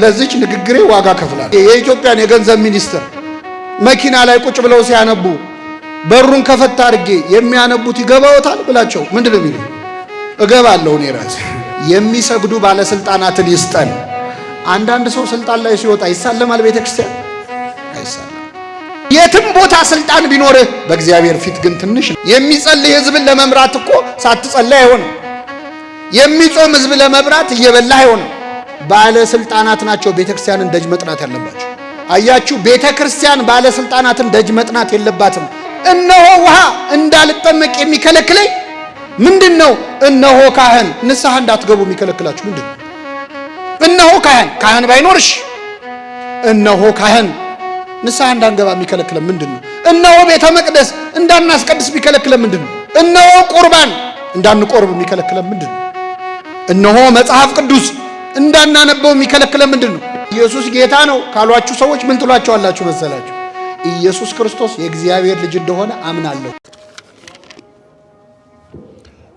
ለዚች ንግግሬ ዋጋ ከፍላለሁ። የኢትዮጵያን የገንዘብ ሚኒስትር መኪና ላይ ቁጭ ብለው ሲያነቡ በሩን ከፈታ አድርጌ የሚያነቡት ይገባዎታል ብላቸው ምንድን ነው የሚሉ? እገባለሁ እኔ ራሴ። የሚሰግዱ ባለስልጣናትን ይስጠን። አንዳንድ ሰው ስልጣን ላይ ሲወጣ ይሳለማል፣ ቤተ ክርስቲያን አይሳለም። የትም ቦታ ስልጣን ቢኖርህ በእግዚአብሔር ፊት ግን ትንሽ ነው። የሚጸልይ ህዝብን ለመምራት እኮ ሳትጸልይ አይሆንም። የሚጾም ህዝብ ለመምራት እየበላህ አይሆንም። ባለስልጣናት ናቸው ቤተ ክርስቲያንን ደጅ መጥናት ያለባቸው። አያችሁ፣ ቤተ ክርስቲያን ባለስልጣናትን ደጅ መጥናት የለባትም። እነሆ ውሃ እንዳልጠመቅ የሚከለክለኝ ምንድን ነው? እነሆ ካህን ንስሐ እንዳትገቡ የሚከለክላችሁ ምንድን ነው? እነሆ ካህን፣ ካህን ባይኖርሽ፣ እነሆ ካህን ንስሐ እንዳንገባ የሚከለክለን ምንድን ነው? እነሆ ቤተ መቅደስ እንዳናስቀድስ የሚከለክለን ምንድን ነው? እነሆ ቁርባን እንዳንቆርብ የሚከለክለን ምንድን ነው? እነሆ መጽሐፍ ቅዱስ እንዳናነበው የሚከለክለን ምንድን ነው? ኢየሱስ ጌታ ነው ካሏችሁ ሰዎች ምን ትሏቸዋላችሁ መሰላችሁ? ኢየሱስ ክርስቶስ የእግዚአብሔር ልጅ እንደሆነ አምናለሁ።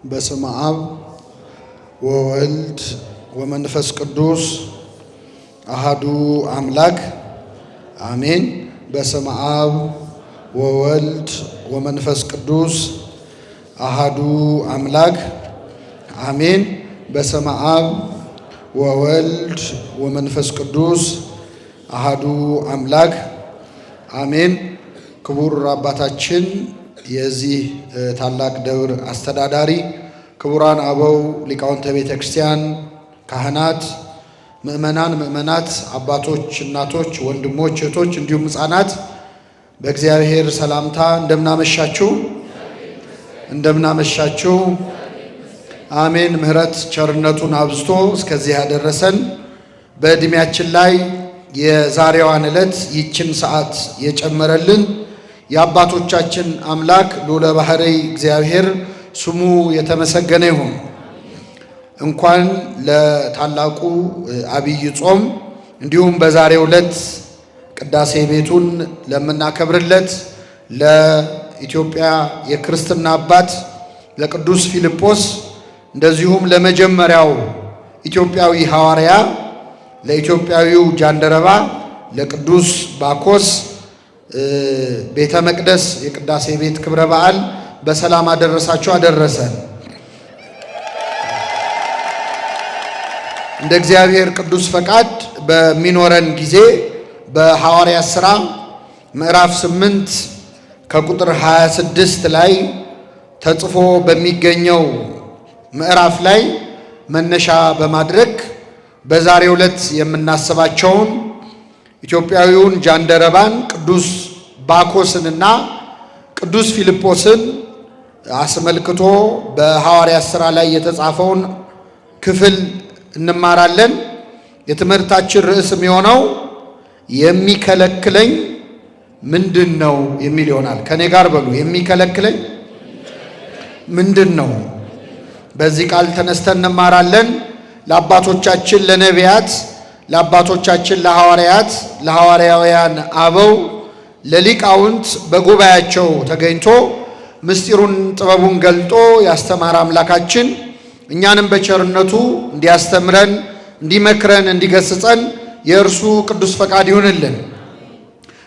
በስመ አብ ወወልድ ወመንፈስ ቅዱስ አሃዱ አምላክ አሜን። በስመ አብ ወወልድ ወመንፈስ ቅዱስ አሃዱ አምላክ አሜን። በስመ አብ ወወልድ ወመንፈስ ቅዱስ አሃዱ አምላክ አሜን። ክቡር አባታችን የዚህ ታላቅ ደብር አስተዳዳሪ፣ ክቡራን አበው ሊቃውንተ ቤተ ክርስቲያን፣ ካህናት፣ ምእመናን፣ ምእመናት፣ አባቶች፣ እናቶች፣ ወንድሞች፣ እህቶች እንዲሁም ሕፃናት በእግዚአብሔር ሰላምታ እንደምናመሻችሁ፣ እንደምናመሻችሁ። አሜን። ምሕረት ቸርነቱን አብዝቶ እስከዚህ ያደረሰን፣ በዕድሜያችን ላይ የዛሬዋን ዕለት ይችን ሰዓት የጨመረልን የአባቶቻችን አምላክ ልዑለ ባሕርይ እግዚአብሔር ስሙ የተመሰገነ ይሁን። እንኳን ለታላቁ አብይ ጾም እንዲሁም በዛሬው ዕለት ቅዳሴ ቤቱን ለምናከብርለት ለኢትዮጵያ የክርስትና አባት ለቅዱስ ፊልጶስ፣ እንደዚሁም ለመጀመሪያው ኢትዮጵያዊ ሐዋርያ ለኢትዮጵያዊው ጃንደረባ ለቅዱስ ባኮስ ቤተ መቅደስ የቅዳሴ ቤት ክብረ በዓል በሰላም አደረሳችሁ አደረሰን። እንደ እግዚአብሔር ቅዱስ ፈቃድ በሚኖረን ጊዜ በሐዋርያት ሥራ ምዕራፍ 8 ከቁጥር 26 ላይ ተጽፎ በሚገኘው ምዕራፍ ላይ መነሻ በማድረግ በዛሬው ዕለት የምናስባቸውን ኢትዮጵያዊውን ጃንደረባን ቅዱስ ባኮስንና ቅዱስ ፊልጶስን አስመልክቶ በሐዋርያት ሥራ ላይ የተጻፈውን ክፍል እንማራለን። የትምህርታችን ርዕስ የሚሆነው የሚከለክለኝ ምንድን ነው የሚል ይሆናል። ከኔ ጋር በሉ፣ የሚከለክለኝ ምንድን ነው? በዚህ ቃል ተነስተን እንማራለን። ለአባቶቻችን ለነቢያት፣ ለአባቶቻችን ለሐዋርያት፣ ለሐዋርያውያን አበው፣ ለሊቃውንት በጉባኤያቸው ተገኝቶ ምስጢሩን ጥበቡን ገልጦ ያስተማረ አምላካችን እኛንም በቸርነቱ እንዲያስተምረን፣ እንዲመክረን፣ እንዲገስጸን የእርሱ ቅዱስ ፈቃድ ይሁንልን።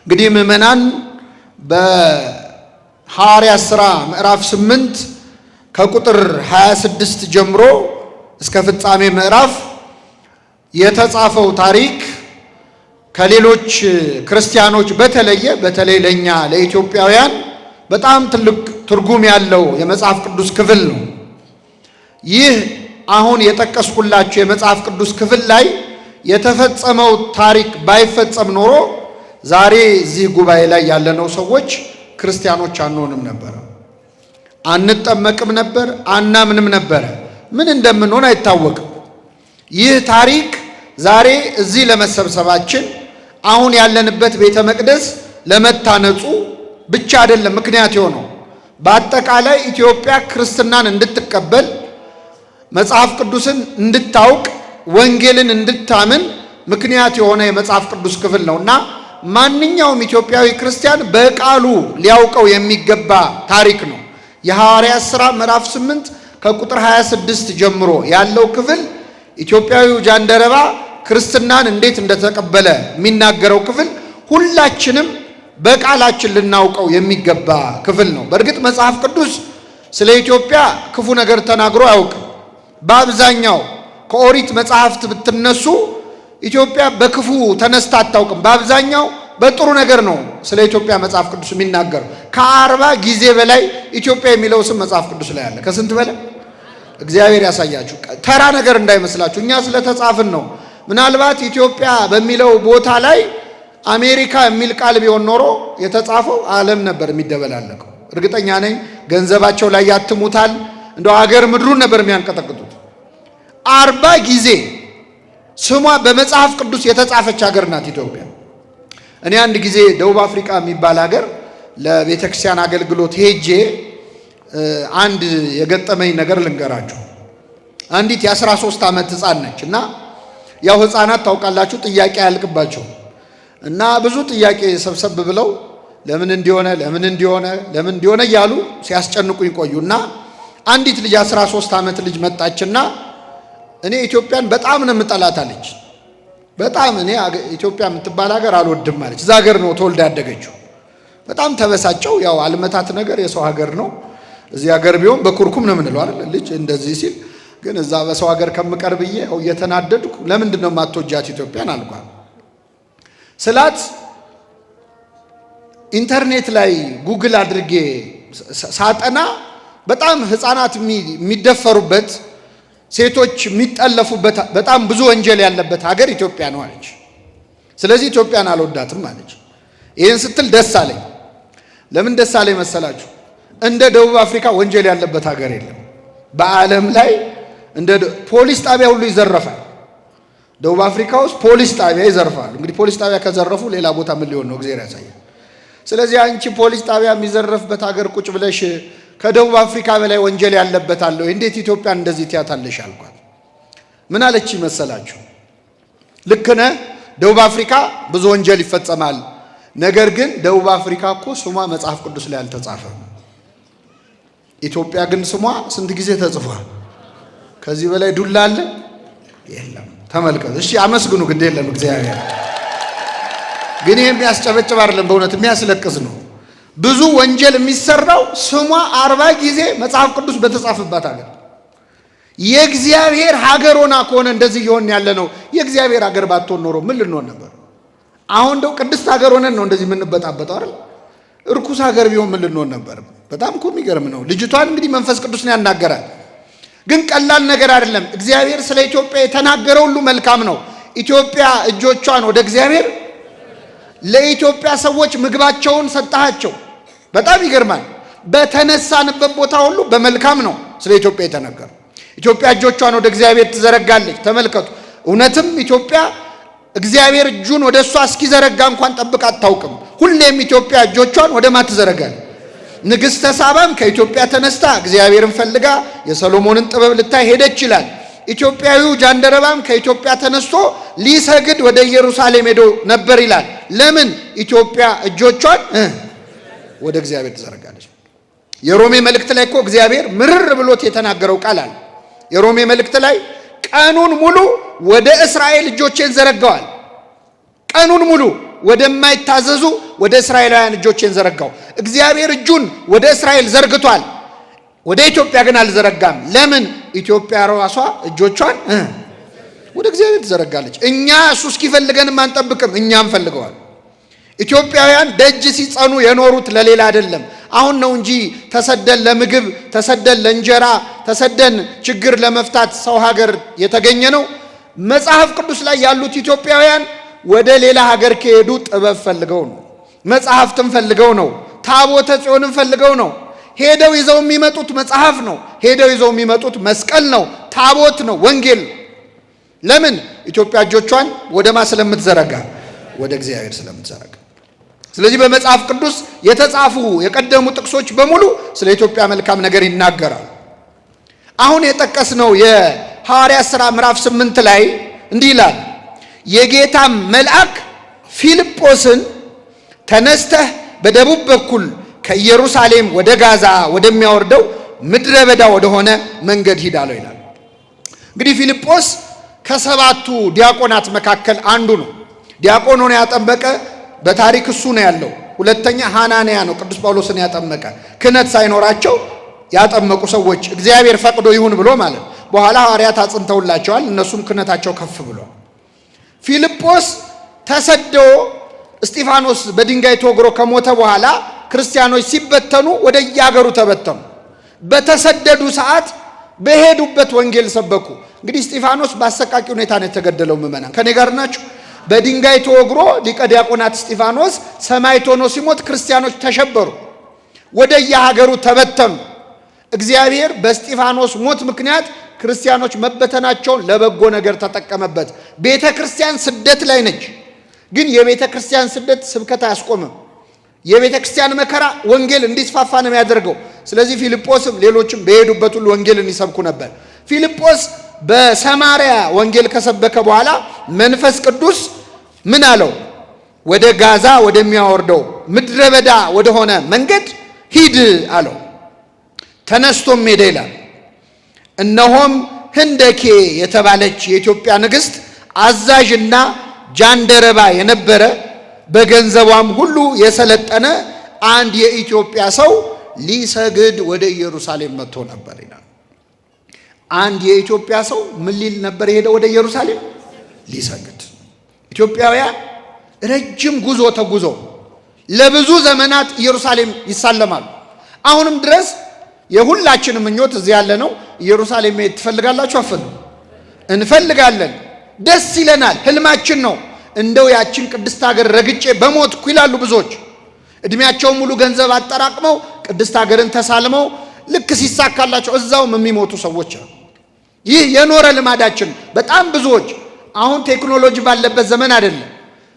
እንግዲህ ምዕመናን፣ በሐዋርያት ሥራ ምዕራፍ 8 ከቁጥር 26 ጀምሮ እስከ ፍጻሜ ምዕራፍ የተጻፈው ታሪክ ከሌሎች ክርስቲያኖች በተለየ በተለይ ለእኛ ለኢትዮጵያውያን በጣም ትልቅ ትርጉም ያለው የመጽሐፍ ቅዱስ ክፍል ነው። ይህ አሁን የጠቀስኩላችሁ የመጽሐፍ ቅዱስ ክፍል ላይ የተፈጸመው ታሪክ ባይፈጸም ኖሮ ዛሬ እዚህ ጉባኤ ላይ ያለነው ሰዎች ክርስቲያኖች አንሆንም ነበረ፣ አንጠመቅም ነበር፣ አናምንም ነበረ። ምን እንደምንሆን አይታወቅም። ይህ ታሪክ ዛሬ እዚህ ለመሰብሰባችን፣ አሁን ያለንበት ቤተ መቅደስ ለመታነጹ ብቻ አይደለም ምክንያት የሆነው፣ በአጠቃላይ ኢትዮጵያ ክርስትናን እንድትቀበል፣ መጽሐፍ ቅዱስን እንድታውቅ፣ ወንጌልን እንድታምን ምክንያት የሆነ የመጽሐፍ ቅዱስ ክፍል ነው እና ማንኛውም ኢትዮጵያዊ ክርስቲያን በቃሉ ሊያውቀው የሚገባ ታሪክ ነው። የሐዋርያት ሥራ ምዕራፍ 8 ከቁጥር 26 ጀምሮ ያለው ክፍል ኢትዮጵያዊው ጃንደረባ ክርስትናን እንዴት እንደተቀበለ የሚናገረው ክፍል ሁላችንም በቃላችን ልናውቀው የሚገባ ክፍል ነው። በእርግጥ መጽሐፍ ቅዱስ ስለ ኢትዮጵያ ክፉ ነገር ተናግሮ አያውቅም። በአብዛኛው ከኦሪት መጽሐፍት ብትነሱ ኢትዮጵያ በክፉ ተነስታ አታውቅም። በአብዛኛው በጥሩ ነገር ነው ስለ ኢትዮጵያ መጽሐፍ ቅዱስ የሚናገረው። ከ40 ጊዜ በላይ ኢትዮጵያ የሚለው ስም መጽሐፍ ቅዱስ ላይ አለ። ከስንት በላይ? እግዚአብሔር ያሳያችሁ። ተራ ነገር እንዳይመስላችሁ፣ እኛ ስለተጻፍን ነው። ምናልባት ኢትዮጵያ በሚለው ቦታ ላይ አሜሪካ የሚል ቃል ቢሆን ኖሮ የተጻፈው ዓለም ነበር የሚደበላለቀው። እርግጠኛ ነኝ ገንዘባቸው ላይ ያትሙታል። እንደው አገር ምድሩን ነበር የሚያንቀጠቅጡት። 40 ጊዜ ስሟ በመጽሐፍ ቅዱስ የተጻፈች ሀገር ናት ኢትዮጵያ። እኔ አንድ ጊዜ ደቡብ አፍሪካ የሚባል ሀገር ለቤተ ክርስቲያን አገልግሎት ሄጄ አንድ የገጠመኝ ነገር ልንገራችሁ። አንዲት የ13 ዓመት ሕፃን ነች እና ያው ሕፃናት ታውቃላችሁ ጥያቄ አያልቅባቸው እና ብዙ ጥያቄ ሰብሰብ ብለው ለምን እንዲሆነ ለምን እንዲሆነ ለምን እንዲሆነ እያሉ ሲያስጨንቁኝ ቆዩ እና አንዲት ልጅ 13 ዓመት ልጅ መጣችና እኔ ኢትዮጵያን በጣም ነው የምጠላት አለች። በጣም እኔ ኢትዮጵያ የምትባል ሀገር አልወድም አለች። እዛ ሀገር ነው ተወልዳ ያደገችው። በጣም ተበሳጨው። ያው አልመታት ነገር የሰው ሀገር ነው። እዚህ ሀገር ቢሆን በኩርኩም ነው የምንለው አይደል? ልጅ እንደዚህ ሲል ግን እዛ በሰው ሀገር ከምቀር ብዬ ያው እየተናደድኩ ለምንድን ነው የማትወጃት ኢትዮጵያን አልኳት። ስላት ኢንተርኔት ላይ ጉግል አድርጌ ሳጠና በጣም ሕፃናት የሚደፈሩበት፣ ሴቶች የሚጠለፉበት፣ በጣም ብዙ ወንጀል ያለበት ሀገር ኢትዮጵያ ነው አለች። ስለዚህ ኢትዮጵያን አልወዳትም አለች። ይህን ስትል ደስ አለኝ። ለምን ደስ አለኝ መሰላችሁ? እንደ ደቡብ አፍሪካ ወንጀል ያለበት ሀገር የለም በዓለም ላይ። እንደ ፖሊስ ጣቢያ ሁሉ ይዘረፋል። ደቡብ አፍሪካ ውስጥ ፖሊስ ጣቢያ ይዘርፋሉ። እንግዲህ ፖሊስ ጣቢያ ከዘረፉ ሌላ ቦታ ምን ሊሆን ነው? እግዚአብሔር ያሳያል። ስለዚህ አንቺ ፖሊስ ጣቢያ የሚዘረፍበት ሀገር ቁጭ ብለሽ ከደቡብ አፍሪካ በላይ ወንጀል ያለበት አለ ወይ? እንዴት ኢትዮጵያን እንደዚህ ትያታለሽ? አልኳት። ምን አለች መሰላችሁ? ልክ ነህ፣ ደቡብ አፍሪካ ብዙ ወንጀል ይፈጸማል። ነገር ግን ደቡብ አፍሪካ እኮ ስሟ መጽሐፍ ቅዱስ ላይ አልተጻፈም። ኢትዮጵያ ግን ስሟ ስንት ጊዜ ተጽፏል? ከዚህ በላይ ዱላ አለ? የለም። ተመልከቱ። እሺ አመስግኑ፣ ግድ የለም እግዚአብሔር። ግን ይሄ የሚያስጨበጭብ አይደለም፣ በእውነት የሚያስለቅስ ነው። ብዙ ወንጀል የሚሰራው ስሟ 40 ጊዜ መጽሐፍ ቅዱስ በተጻፈባት ሀገር፣ የእግዚአብሔር ሀገር ሆና ከሆነ እንደዚህ እየሆን ያለ ነው። የእግዚአብሔር ሀገር ባትሆን ኖሮ ምን ልንሆን ነበር? አሁን እንደው ቅድስት ሀገር ሆነን ነው እንደዚህ የምንበጣበጠው አይደል? እርኩስ ሀገር ቢሆን ምን ልንሆን ነበር? በጣም እኮ የሚገርም ነው። ልጅቷን እንግዲህ መንፈስ ቅዱስ ነው ያናገራል። ግን ቀላል ነገር አይደለም። እግዚአብሔር ስለ ኢትዮጵያ የተናገረው ሁሉ መልካም ነው። ኢትዮጵያ እጆቿን ወደ እግዚአብሔር፣ ለኢትዮጵያ ሰዎች ምግባቸውን ሰጣቸው። በጣም ይገርማል። በተነሳንበት ቦታ ሁሉ በመልካም ነው ስለ ኢትዮጵያ የተነገረው። ኢትዮጵያ እጆቿን ወደ እግዚአብሔር ትዘረጋለች። ተመልከቱ። እውነትም ኢትዮጵያ እግዚአብሔር እጁን ወደ እሷ እስኪዘረጋ እንኳን ጠብቃ አታውቅም። ሁሌም ኢትዮጵያ እጆቿን ወደ ማን ትዘረጋለች? ንግሥተ ሳባም ከኢትዮጵያ ተነስታ እግዚአብሔርን ፈልጋ የሰሎሞንን ጥበብ ልታይ ሄደች ይላል። ኢትዮጵያዊው ጃንደረባም ከኢትዮጵያ ተነስቶ ሊሰግድ ወደ ኢየሩሳሌም ሄዶ ነበር ይላል። ለምን? ኢትዮጵያ እጆቿን ወደ እግዚአብሔር ትዘረጋለች። የሮሜ መልእክት ላይ እኮ እግዚአብሔር ምርር ብሎት የተናገረው ቃል አለ። የሮሜ መልእክት ላይ ቀኑን ሙሉ ወደ እስራኤል እጆቼን ዘረጋዋል። ቀኑን ሙሉ ወደማይታዘዙ ወደ እስራኤላውያን እጆቼን ዘረጋው። እግዚአብሔር እጁን ወደ እስራኤል ዘርግቷል፣ ወደ ኢትዮጵያ ግን አልዘረጋም። ለምን? ኢትዮጵያ ራሷ እጆቿን ወደ እግዚአብሔር ትዘረጋለች። እኛ እሱ እስኪፈልገንም አንጠብቅም፣ እኛ እንፈልገዋል። ኢትዮጵያውያን ደጅ ሲጸኑ የኖሩት ለሌላ አይደለም። አሁን ነው እንጂ ተሰደን ለምግብ፣ ተሰደን ለእንጀራ፣ ተሰደን ችግር ለመፍታት ሰው ሀገር የተገኘ ነው። መጽሐፍ ቅዱስ ላይ ያሉት ኢትዮጵያውያን ወደ ሌላ ሀገር ከሄዱ ጥበብ ፈልገው ነው፣ መጽሐፍትን ፈልገው ነው፣ ታቦተ ጽዮንን ፈልገው ነው። ሄደው ይዘው የሚመጡት መጽሐፍ ነው። ሄደው ይዘው የሚመጡት መስቀል ነው፣ ታቦት ነው፣ ወንጌል ነው። ለምን? ኢትዮጵያ እጆቿን ወደ ማ ስለምትዘረጋ? ወደ እግዚአብሔር ስለምትዘረጋ። ስለዚህ በመጽሐፍ ቅዱስ የተጻፉ የቀደሙ ጥቅሶች በሙሉ ስለ ኢትዮጵያ መልካም ነገር ይናገራሉ። አሁን የጠቀስነው የሐዋርያት ሥራ ምዕራፍ 8 ላይ እንዲህ ይላል፣ የጌታም መልአክ ፊልጶስን ተነስተህ በደቡብ በኩል ከኢየሩሳሌም ወደ ጋዛ ወደሚያወርደው ምድረ በዳ ወደሆነ መንገድ ሂድ አለው ይላል። እንግዲህ ፊልጶስ ከሰባቱ ዲያቆናት መካከል አንዱ ነው። ዲያቆን ሆኖ ያጠመቀ በታሪክ እሱ ነው ያለው። ሁለተኛ ሐናንያ ነው ቅዱስ ጳውሎስን ያጠመቀ። ክህነት ሳይኖራቸው ያጠመቁ ሰዎች እግዚአብሔር ፈቅዶ ይሁን ብሎ ማለት በኋላ ሐዋርያት አጽንተውላቸዋል። እነሱም ክህነታቸው ከፍ ብሎ ፊልጶስ ተሰዶ እስጢፋኖስ በድንጋይ ተወግሮ ከሞተ በኋላ ክርስቲያኖች ሲበተኑ ወደ የአገሩ ተበተኑ። በተሰደዱ ሰዓት በሄዱበት ወንጌል ሰበኩ። እንግዲህ እስጢፋኖስ በአሰቃቂ ሁኔታ ነው የተገደለው። ምዕመናን ከኔ ጋር ናችሁ? በድንጋይ ተወግሮ ሊቀ ዲያቆናት እስጢፋኖስ ሰማዕት ሆኖ ሲሞት ክርስቲያኖች ተሸበሩ፣ ወደ የሀገሩ ተበተኑ። እግዚአብሔር በእስጢፋኖስ ሞት ምክንያት ክርስቲያኖች መበተናቸውን ለበጎ ነገር ተጠቀመበት። ቤተ ክርስቲያን ስደት ላይ ነች። ግን የቤተ ክርስቲያን ስደት ስብከት አያስቆምም። የቤተ ክርስቲያን መከራ ወንጌል እንዲስፋፋ ነው የሚያደርገው። ስለዚህ ፊልጶስም ሌሎችም በሄዱበት ሁሉ ወንጌልን ይሰብኩ ነበር። ፊልጶስ በሰማርያ ወንጌል ከሰበከ በኋላ መንፈስ ቅዱስ ምን አለው? ወደ ጋዛ ወደሚያወርደው ምድረ በዳ ወደሆነ መንገድ ሂድ አለው። ተነስቶም ሄደ ይላል። እነሆም ህንደኬ የተባለች የኢትዮጵያ ንግሥት አዛዥና ጃንደረባ የነበረ በገንዘቧም ሁሉ የሰለጠነ አንድ የኢትዮጵያ ሰው ሊሰግድ ወደ ኢየሩሳሌም መጥቶ ነበር ይላል። አንድ የኢትዮጵያ ሰው ምን ሊል ነበር የሄደው ወደ ኢየሩሳሌም? ሊሰግድ። ኢትዮጵያውያን ረጅም ጉዞ ተጉዞ ለብዙ ዘመናት ኢየሩሳሌም ይሳለማሉ። አሁንም ድረስ የሁላችንም ምኞት እዚህ ያለ ነው። ኢየሩሳሌም መሄድ ትፈልጋላችሁ? አፈሉ እንፈልጋለን። ደስ ይለናል። ህልማችን ነው። እንደው ያችን ቅድስት ሀገር ረግጬ በሞትኩ ይላሉ ብዙዎች። እድሜያቸውን ሙሉ ገንዘብ አጠራቅመው ቅድስት ሀገርን ተሳልመው ልክ ሲሳካላቸው እዛውም የሚሞቱ ሰዎች አሉ። ይህ የኖረ ልማዳችን። በጣም ብዙዎች አሁን ቴክኖሎጂ ባለበት ዘመን አይደለም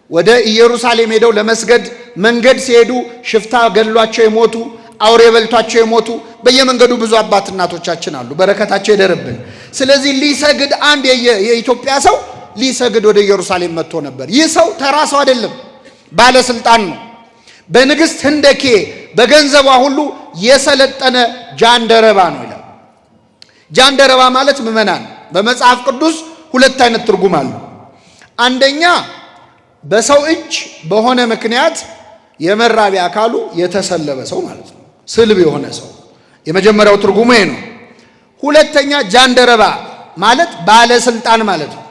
ወደ ኢየሩሳሌም ሄደው ለመስገድ መንገድ ሲሄዱ ሽፍታ ገድሏቸው የሞቱ፣ አውሬ በልቷቸው የሞቱ በየመንገዱ ብዙ አባት እናቶቻችን አሉ። በረከታቸው ይደርብን። ስለዚህ ሊሰግድ አንድ የኢትዮጵያ ሰው ሊሰግድ ወደ ኢየሩሳሌም መጥቶ ነበር። ይህ ሰው ተራ ሰው አይደለም፣ ባለስልጣን ነው። በንግሥት ህንደኬ በገንዘቧ ሁሉ የሰለጠነ ጃንደረባ ነው ይላል። ጃንደረባ ማለት ምዕመናን በመጽሐፍ ቅዱስ ሁለት አይነት ትርጉም አለው። አንደኛ በሰው እጅ በሆነ ምክንያት የመራቢያ አካሉ የተሰለበ ሰው ማለት ነው፣ ስልብ የሆነ ሰው የመጀመሪያው ትርጉሙ ይሄ ነው። ሁለተኛ ጃንደረባ ማለት ባለስልጣን ማለት ነው።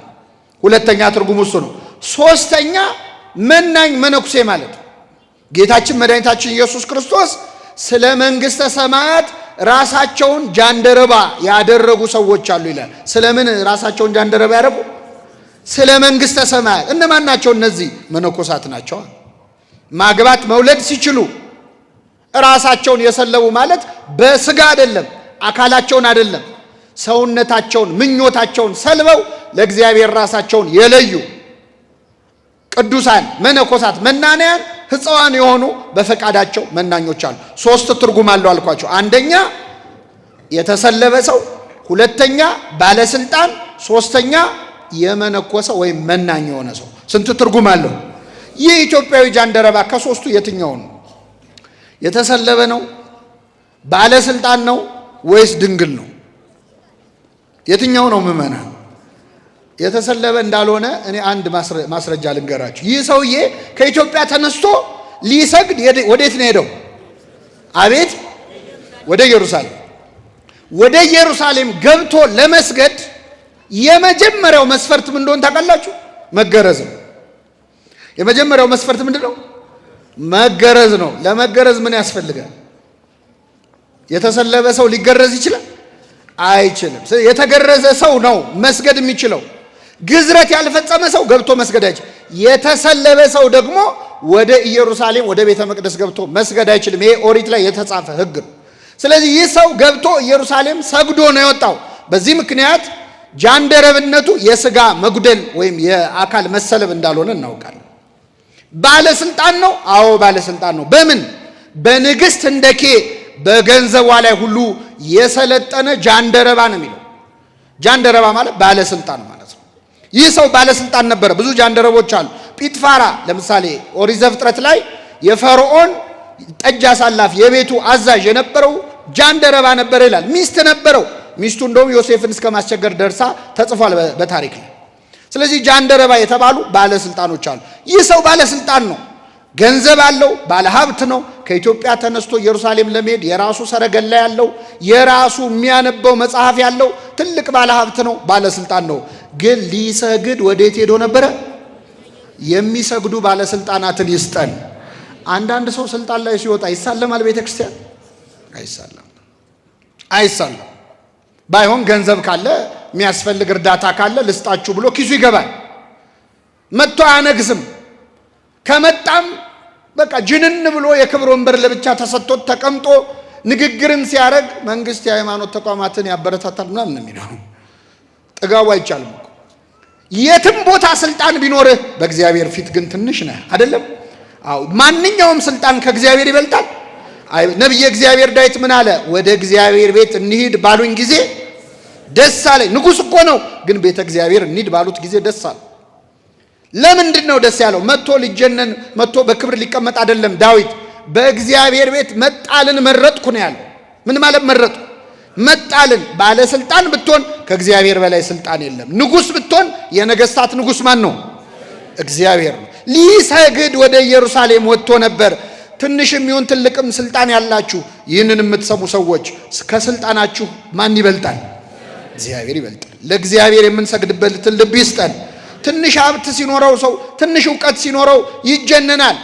ሁለተኛ ትርጉሙ እሱ ነው። ሶስተኛ መናኝ መነኩሴ ማለት ነው። ጌታችን መድኃኒታችን ኢየሱስ ክርስቶስ ስለ መንግሥተ ሰማያት ራሳቸውን ጃንደረባ ያደረጉ ሰዎች አሉ ይላል። ስለምን ራሳቸውን ጃንደረባ ያደረጉ? ስለ መንግሥተ ሰማያት። እነማን ናቸው እነዚህ? መነኮሳት ናቸው። ማግባት መውለድ ሲችሉ ራሳቸውን የሰለቡ ማለት በስጋ አይደለም፣ አካላቸውን አይደለም፣ ሰውነታቸውን ምኞታቸውን ሰልበው ለእግዚአብሔር ራሳቸውን የለዩ ቅዱሳን መነኮሳት መናንያን ሕፃዋን የሆኑ በፈቃዳቸው መናኞች አሉ። ሶስት ትርጉም አለው አልኳቸው። አንደኛ የተሰለበ ሰው፣ ሁለተኛ ባለስልጣን፣ ሶስተኛ የመነኮሰ ወይም መናኝ የሆነ ሰው። ስንት ትርጉም አለው? ይህ ኢትዮጵያዊ ጃንደረባ ከሶስቱ የትኛው ነው? የተሰለበ ነው? ባለስልጣን ነው ወይስ ድንግል ነው? የትኛው ነው ምዕመናን? የተሰለበ እንዳልሆነ እኔ አንድ ማስረጃ ልንገራችሁ። ይህ ሰውዬ ከኢትዮጵያ ተነስቶ ሊሰግድ ወዴት ነው ሄደው? አቤት፣ ወደ ኢየሩሳሌም። ወደ ኢየሩሳሌም ገብቶ ለመስገድ የመጀመሪያው መስፈርት ምን እንደሆነ ታውቃላችሁ? መገረዝ ነው። የመጀመሪያው መስፈርት ምንድን ነው? መገረዝ ነው። ለመገረዝ ምን ያስፈልጋል? የተሰለበ ሰው ሊገረዝ ይችላል? አይችልም። የተገረዘ ሰው ነው መስገድ የሚችለው። ግዝረት ያልፈጸመ ሰው ገብቶ መስገድ አይችልም። የተሰለበ ሰው ደግሞ ወደ ኢየሩሳሌም ወደ ቤተ መቅደስ ገብቶ መስገድ አይችልም። ይሄ ኦሪት ላይ የተጻፈ ሕግ ነው። ስለዚህ ይህ ሰው ገብቶ ኢየሩሳሌም ሰግዶ ነው የወጣው። በዚህ ምክንያት ጃንደረብነቱ የስጋ መጉደል ወይም የአካል መሰለብ እንዳልሆነ እናውቃለን። ባለስልጣን ነው። አዎ ባለስልጣን ነው። በምን? በንግሥት ህንደኬ በገንዘቧ ላይ ሁሉ የሰለጠነ ጃንደረባ ነው የሚለው። ጃንደረባ ማለት ባለስልጣን ማለት ነው። ይህ ሰው ባለስልጣን ነበረ። ብዙ ጃንደረቦች አሉ። ጲጥፋራ ለምሳሌ ኦሪት ዘፍጥረት ላይ የፈርዖን ጠጅ አሳላፊ የቤቱ አዛዥ የነበረው ጃንደረባ ነበረ ይላል። ሚስት ነበረው። ሚስቱ እንደውም ዮሴፍን እስከ ማስቸገር ደርሳ ተጽፏል በታሪክ ላይ። ስለዚህ ጃንደረባ የተባሉ ባለስልጣኖች አሉ። ይህ ሰው ባለስልጣን ነው፣ ገንዘብ አለው፣ ባለሀብት ነው። ከኢትዮጵያ ተነስቶ ኢየሩሳሌም ለመሄድ የራሱ ሰረገላ ያለው፣ የራሱ የሚያነበው መጽሐፍ ያለው ትልቅ ባለሀብት ነው፣ ባለስልጣን ነው። ግን ሊሰግድ ወዴት ሄዶ ነበረ? የሚሰግዱ ባለስልጣናትን ይስጠን። አንዳንድ ሰው ስልጣን ላይ ሲወጣ ይሳለማል? ቤተ ክርስቲያን አይሳለም፣ አይሳለም። ባይሆን ገንዘብ ካለ፣ የሚያስፈልግ እርዳታ ካለ ልስጣችሁ ብሎ ኪሱ ይገባል። መጥቶ አያነግስም። ከመጣም በቃ ጅንን ብሎ የክብር ወንበር ለብቻ ተሰጥቶት ተቀምጦ ንግግርም ሲያደርግ መንግስት የሃይማኖት ተቋማትን ያበረታታል ምናምን ነው የሚለው። ጥጋቡ አይቻልም እኮ። የትም ቦታ ስልጣን ቢኖርህ በእግዚአብሔር ፊት ግን ትንሽ ነህ። አይደለም? አዎ፣ ማንኛውም ስልጣን ከእግዚአብሔር ይበልጣል። ነቢየ እግዚአብሔር ዳዊት ምን አለ? ወደ እግዚአብሔር ቤት እንሂድ ባሉኝ ጊዜ ደስ አለኝ። ንጉሥ እኮ ነው፣ ግን ቤተ እግዚአብሔር እንሂድ ባሉት ጊዜ ደስ አለ። ለምንድን ነው ደስ ያለው? መጥቶ ሊጀነን፣ መጥቶ በክብር ሊቀመጥ አይደለም። ዳዊት በእግዚአብሔር ቤት መጣልን መረጥኩ ነው ያለው። ምን ማለት መረጥኩ? መጣልን። ባለስልጣን ብትሆን ከእግዚአብሔር በላይ ስልጣን የለም። ንጉሥ ብትሆን የነገስታት ንጉሥ ማን ነው? እግዚአብሔር ነው። ሊሰግድ ወደ ኢየሩሳሌም ወጥቶ ነበር። ትንሽም ይሁን ትልቅም ስልጣን ያላችሁ፣ ይህንን የምትሰሙ ሰዎች፣ ከስልጣናችሁ ማን ይበልጣል? እግዚአብሔር ይበልጣል። ለእግዚአብሔር የምንሰግድበትን ልብ ይስጠን። ትንሽ ሀብት ሲኖረው ሰው፣ ትንሽ እውቀት ሲኖረው ይጀነናል።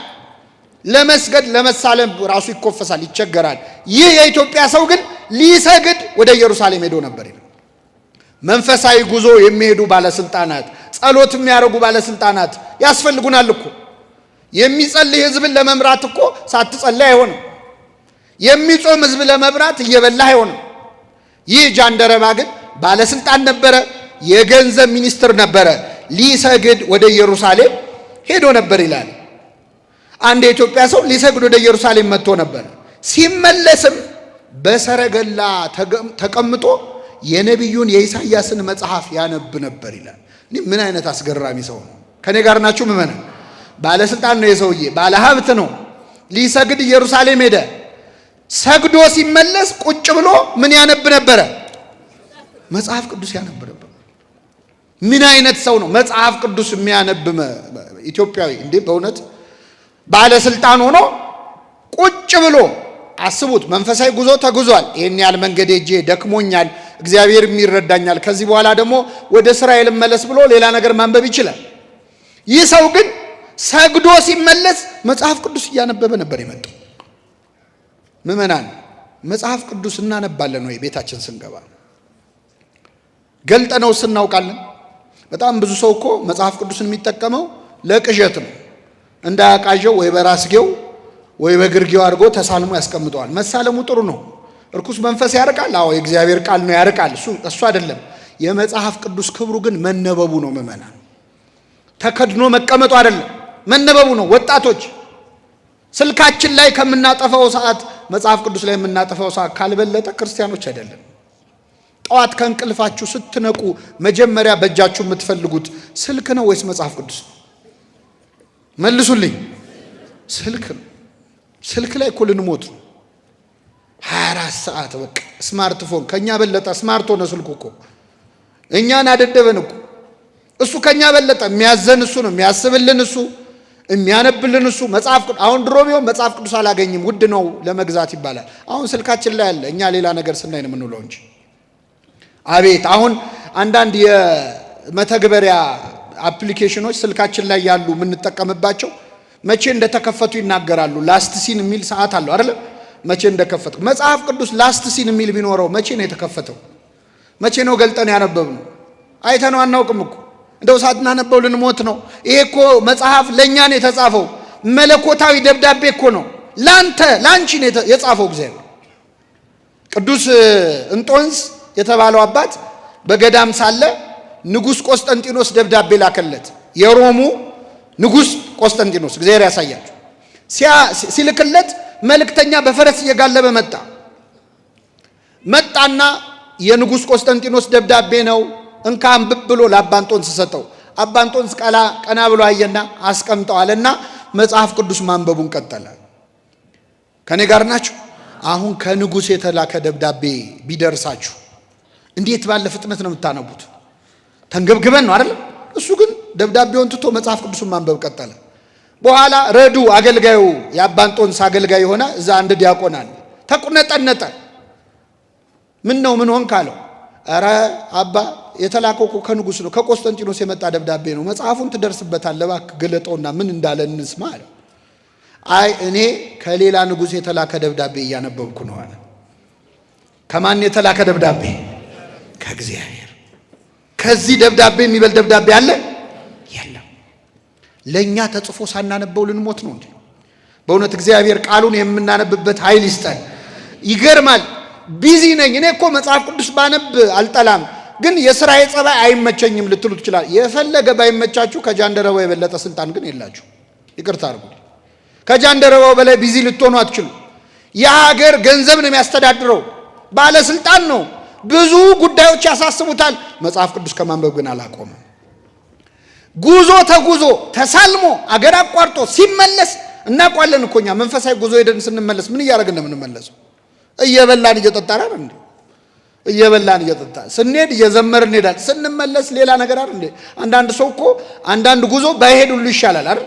ለመስገድ ለመሳለም ራሱ ይኮፈሳል፣ ይቸገራል። ይህ የኢትዮጵያ ሰው ግን ሊሰግድ ወደ ኢየሩሳሌም ሄዶ ነበር ይላል። መንፈሳዊ ጉዞ የሚሄዱ ባለስልጣናት፣ ጸሎት የሚያደርጉ ባለስልጣናት ያስፈልጉናል እኮ። የሚጸልይ ህዝብን ለመምራት እኮ ሳትጸልይ አይሆንም። የሚጾም ህዝብ ለመምራት እየበላህ አይሆንም። ይህ ጃንደረባ ግን ባለስልጣን ነበረ፣ የገንዘብ ሚኒስትር ነበረ። ሊሰግድ ወደ ኢየሩሳሌም ሄዶ ነበር ይላል። አንድ የኢትዮጵያ ሰው ሊሰግድ ወደ ኢየሩሳሌም መጥቶ ነበር። ሲመለስም በሰረገላ ተቀምጦ የነቢዩን የኢሳይያስን መጽሐፍ ያነብ ነበር ይላል። እኔ ምን አይነት አስገራሚ ሰው ነው! ከኔ ጋር ናችሁ ምእመናን? ባለስልጣን ነው የሰውዬ፣ ባለሀብት ነው። ሊሰግድ ኢየሩሳሌም ሄደ። ሰግዶ ሲመለስ ቁጭ ብሎ ምን ያነብ ነበረ? መጽሐፍ ቅዱስ ያነብ ነበር። ምን አይነት ሰው ነው? መጽሐፍ ቅዱስ የሚያነብ ኢትዮጵያዊ እንዴ! በእውነት ባለስልጣን ሆኖ ቁጭ ብሎ አስቡት። መንፈሳዊ ጉዞ ተጉዟል። ይህን ያህል መንገድ ሄጄ ደክሞኛል፣ እግዚአብሔር ይረዳኛል፣ ከዚህ በኋላ ደግሞ ወደ እስራኤል መለስ ብሎ ሌላ ነገር ማንበብ ይችላል። ይህ ሰው ግን ሰግዶ ሲመለስ መጽሐፍ ቅዱስ እያነበበ ነበር የመጣው። ምእመናን፣ መጽሐፍ ቅዱስ እናነባለን ወይ? ቤታችን ስንገባ ገልጠነው ስናውቃለን? በጣም ብዙ ሰው እኮ መጽሐፍ ቅዱስን የሚጠቀመው ለቅዠት ነው። እንዳያቃዠው ወይ በራስጌው ወይ በግርጌው አድርጎ ተሳልሞ ያስቀምጠዋል። መሳለሙ ጥሩ ነው። እርኩስ መንፈስ ያርቃል። አዎ፣ የእግዚአብሔር ቃል ነው፣ ያርቃል። እሱ አይደለም። የመጽሐፍ ቅዱስ ክብሩ ግን መነበቡ ነው። ምእመናን፣ ተከድኖ መቀመጡ አይደለም፣ መነበቡ ነው። ወጣቶች፣ ስልካችን ላይ ከምናጠፋው ሰዓት መጽሐፍ ቅዱስ ላይ የምናጠፋው ሰዓት ካልበለጠ ክርስቲያኖች አይደለም። ጠዋት ከእንቅልፋችሁ ስትነቁ መጀመሪያ በእጃችሁ የምትፈልጉት ስልክ ነው ወይስ መጽሐፍ ቅዱስ ነው? መልሱልኝ። ስልክ ነው። ስልክ ላይ እኮ ልንሞት ነው። 24 ሰዓት በቃ ስማርትፎን ከኛ በለጠ። smart ሆነ ስልኩ እኮ፣ እኛን አደደበን እኮ። እሱ ከኛ በለጠ። የሚያዘን እሱ ነው፣ የሚያስብልን እሱ፣ የሚያነብልን እሱ። መጽሐፍ ቅዱስ አሁን ድሮ ቢሆን መጽሐፍ ቅዱስ አላገኝም፣ ውድ ነው ለመግዛት ይባላል። አሁን ስልካችን ላይ አለ። እኛ ሌላ ነገር ስናይ ነው የምንውለው እንጂ። አቤት፣ አሁን አንዳንድ የመተግበሪያ application ኖች ስልካችን ላይ ያሉ የምንጠቀምባቸው መቼ እንደተከፈቱ ይናገራሉ። Last seen የሚል ሰዓት አለው አይደለም? መቼ እንደከፈቱ። መጽሐፍ ቅዱስ last seen የሚል ቢኖረው መቼ ነው የተከፈተው? መቼ ነው ገልጠን ያነበብነው? አይተነው አናውቅም እኮ። እንደው ሳናነበው ልንሞት ነው። ይሄ እኮ መጽሐፍ ለእኛ ነው የተጻፈው። መለኮታዊ ደብዳቤ እኮ ነው። ላንተ ላንቺ ነው የጻፈው እግዚአብሔር። ቅዱስ እንጦንስ የተባለው አባት በገዳም ሳለ ንጉሥ ቆስጠንጢኖስ ደብዳቤ ላከለት። የሮሙ ንጉሥ ቆስጠንጢኖስ፣ እግዚአብሔር ያሳያቸው። ሲልክለት መልእክተኛ በፈረስ እየጋለበ መጣ። መጣና የንጉሥ ቆስጠንጢኖስ ደብዳቤ ነው፣ እንካ አንብብ ብሎ ለአባ እንጦንስ ሰጠው። አባ እንጦንስ ቀና ብሎ አየና አስቀምጠዋልና መጽሐፍ ቅዱስ ማንበቡን ቀጠለ። ከኔ ጋር ናችሁ? አሁን ከንጉሥ የተላከ ደብዳቤ ቢደርሳችሁ እንዴት ባለ ፍጥነት ነው የምታነቡት? ተንገብግበን ነው አይደለም? እሱ ግን ደብዳቤውን ትቶ መጽሐፍ ቅዱስን ማንበብ ቀጠለ። በኋላ ረዱ አገልጋዩ የአባ እንጦንስ አገልጋይ የሆነ እዛ አንድ ዲያቆን አለ። ተቁነጠነጠ። ምን ነው ምን ሆንክ አለው። ኧረ አባ የተላከው እኮ ከንጉስ ነው፣ ከቆስጠንጢኖስ የመጣ ደብዳቤ ነው። መጽሐፉን ትደርስበታለህ፣ እባክህ ግለጠውና ምን እንዳለ እንስማ አለው። አይ እኔ ከሌላ ንጉስ የተላከ ደብዳቤ እያነበብኩ ነው አለ። ከማን የተላከ ደብዳቤ? ከእግዚአብሔር። ከዚህ ደብዳቤ የሚበልጥ ደብዳቤ አለ? የለም። ለእኛ ተጽፎ ሳናነበው ልንሞት ነው እንዴ? በእውነት እግዚአብሔር ቃሉን የምናነብበት ኃይል ይስጠን። ይገርማል። Busy ነኝ እኔ እኮ መጽሐፍ ቅዱስ ባነብ አልጠላም፣ ግን የስራዬ ጸባይ አይመቸኝም ልትሉ ትችላል። የፈለገ ባይመቻችሁ ከጃንደረባው የበለጠ ስልጣን ግን የላችሁ። ይቅርታ አድርጉ። ከጃንደረባው በላይ busy ልትሆኑ አትችሉ። የሀገር ገንዘብ ነው የሚያስተዳድረው፣ ባለስልጣን ነው። ብዙ ጉዳዮች ያሳስቡታል። መጽሐፍ ቅዱስ ከማንበብ ግን አላቆመም። ጉዞ ተጉዞ ተሳልሞ አገር አቋርጦ ሲመለስ እናውቀዋለን እኮ እኛ መንፈሳዊ ጉዞ ሄደን ስንመለስ ምን እያደረግን ነው የምንመለሰው? እየበላን እየጠጣን አይደል እንዴ? እየበላን እየጠጣን ስንሄድ እየዘመርን እንሄዳለን። ስንመለስ ሌላ ነገር አይደል እንዴ? አንዳንድ ሰው እኮ አንዳንድ ጉዞ ባይሄድ ሁሉ ይሻላል አይደል?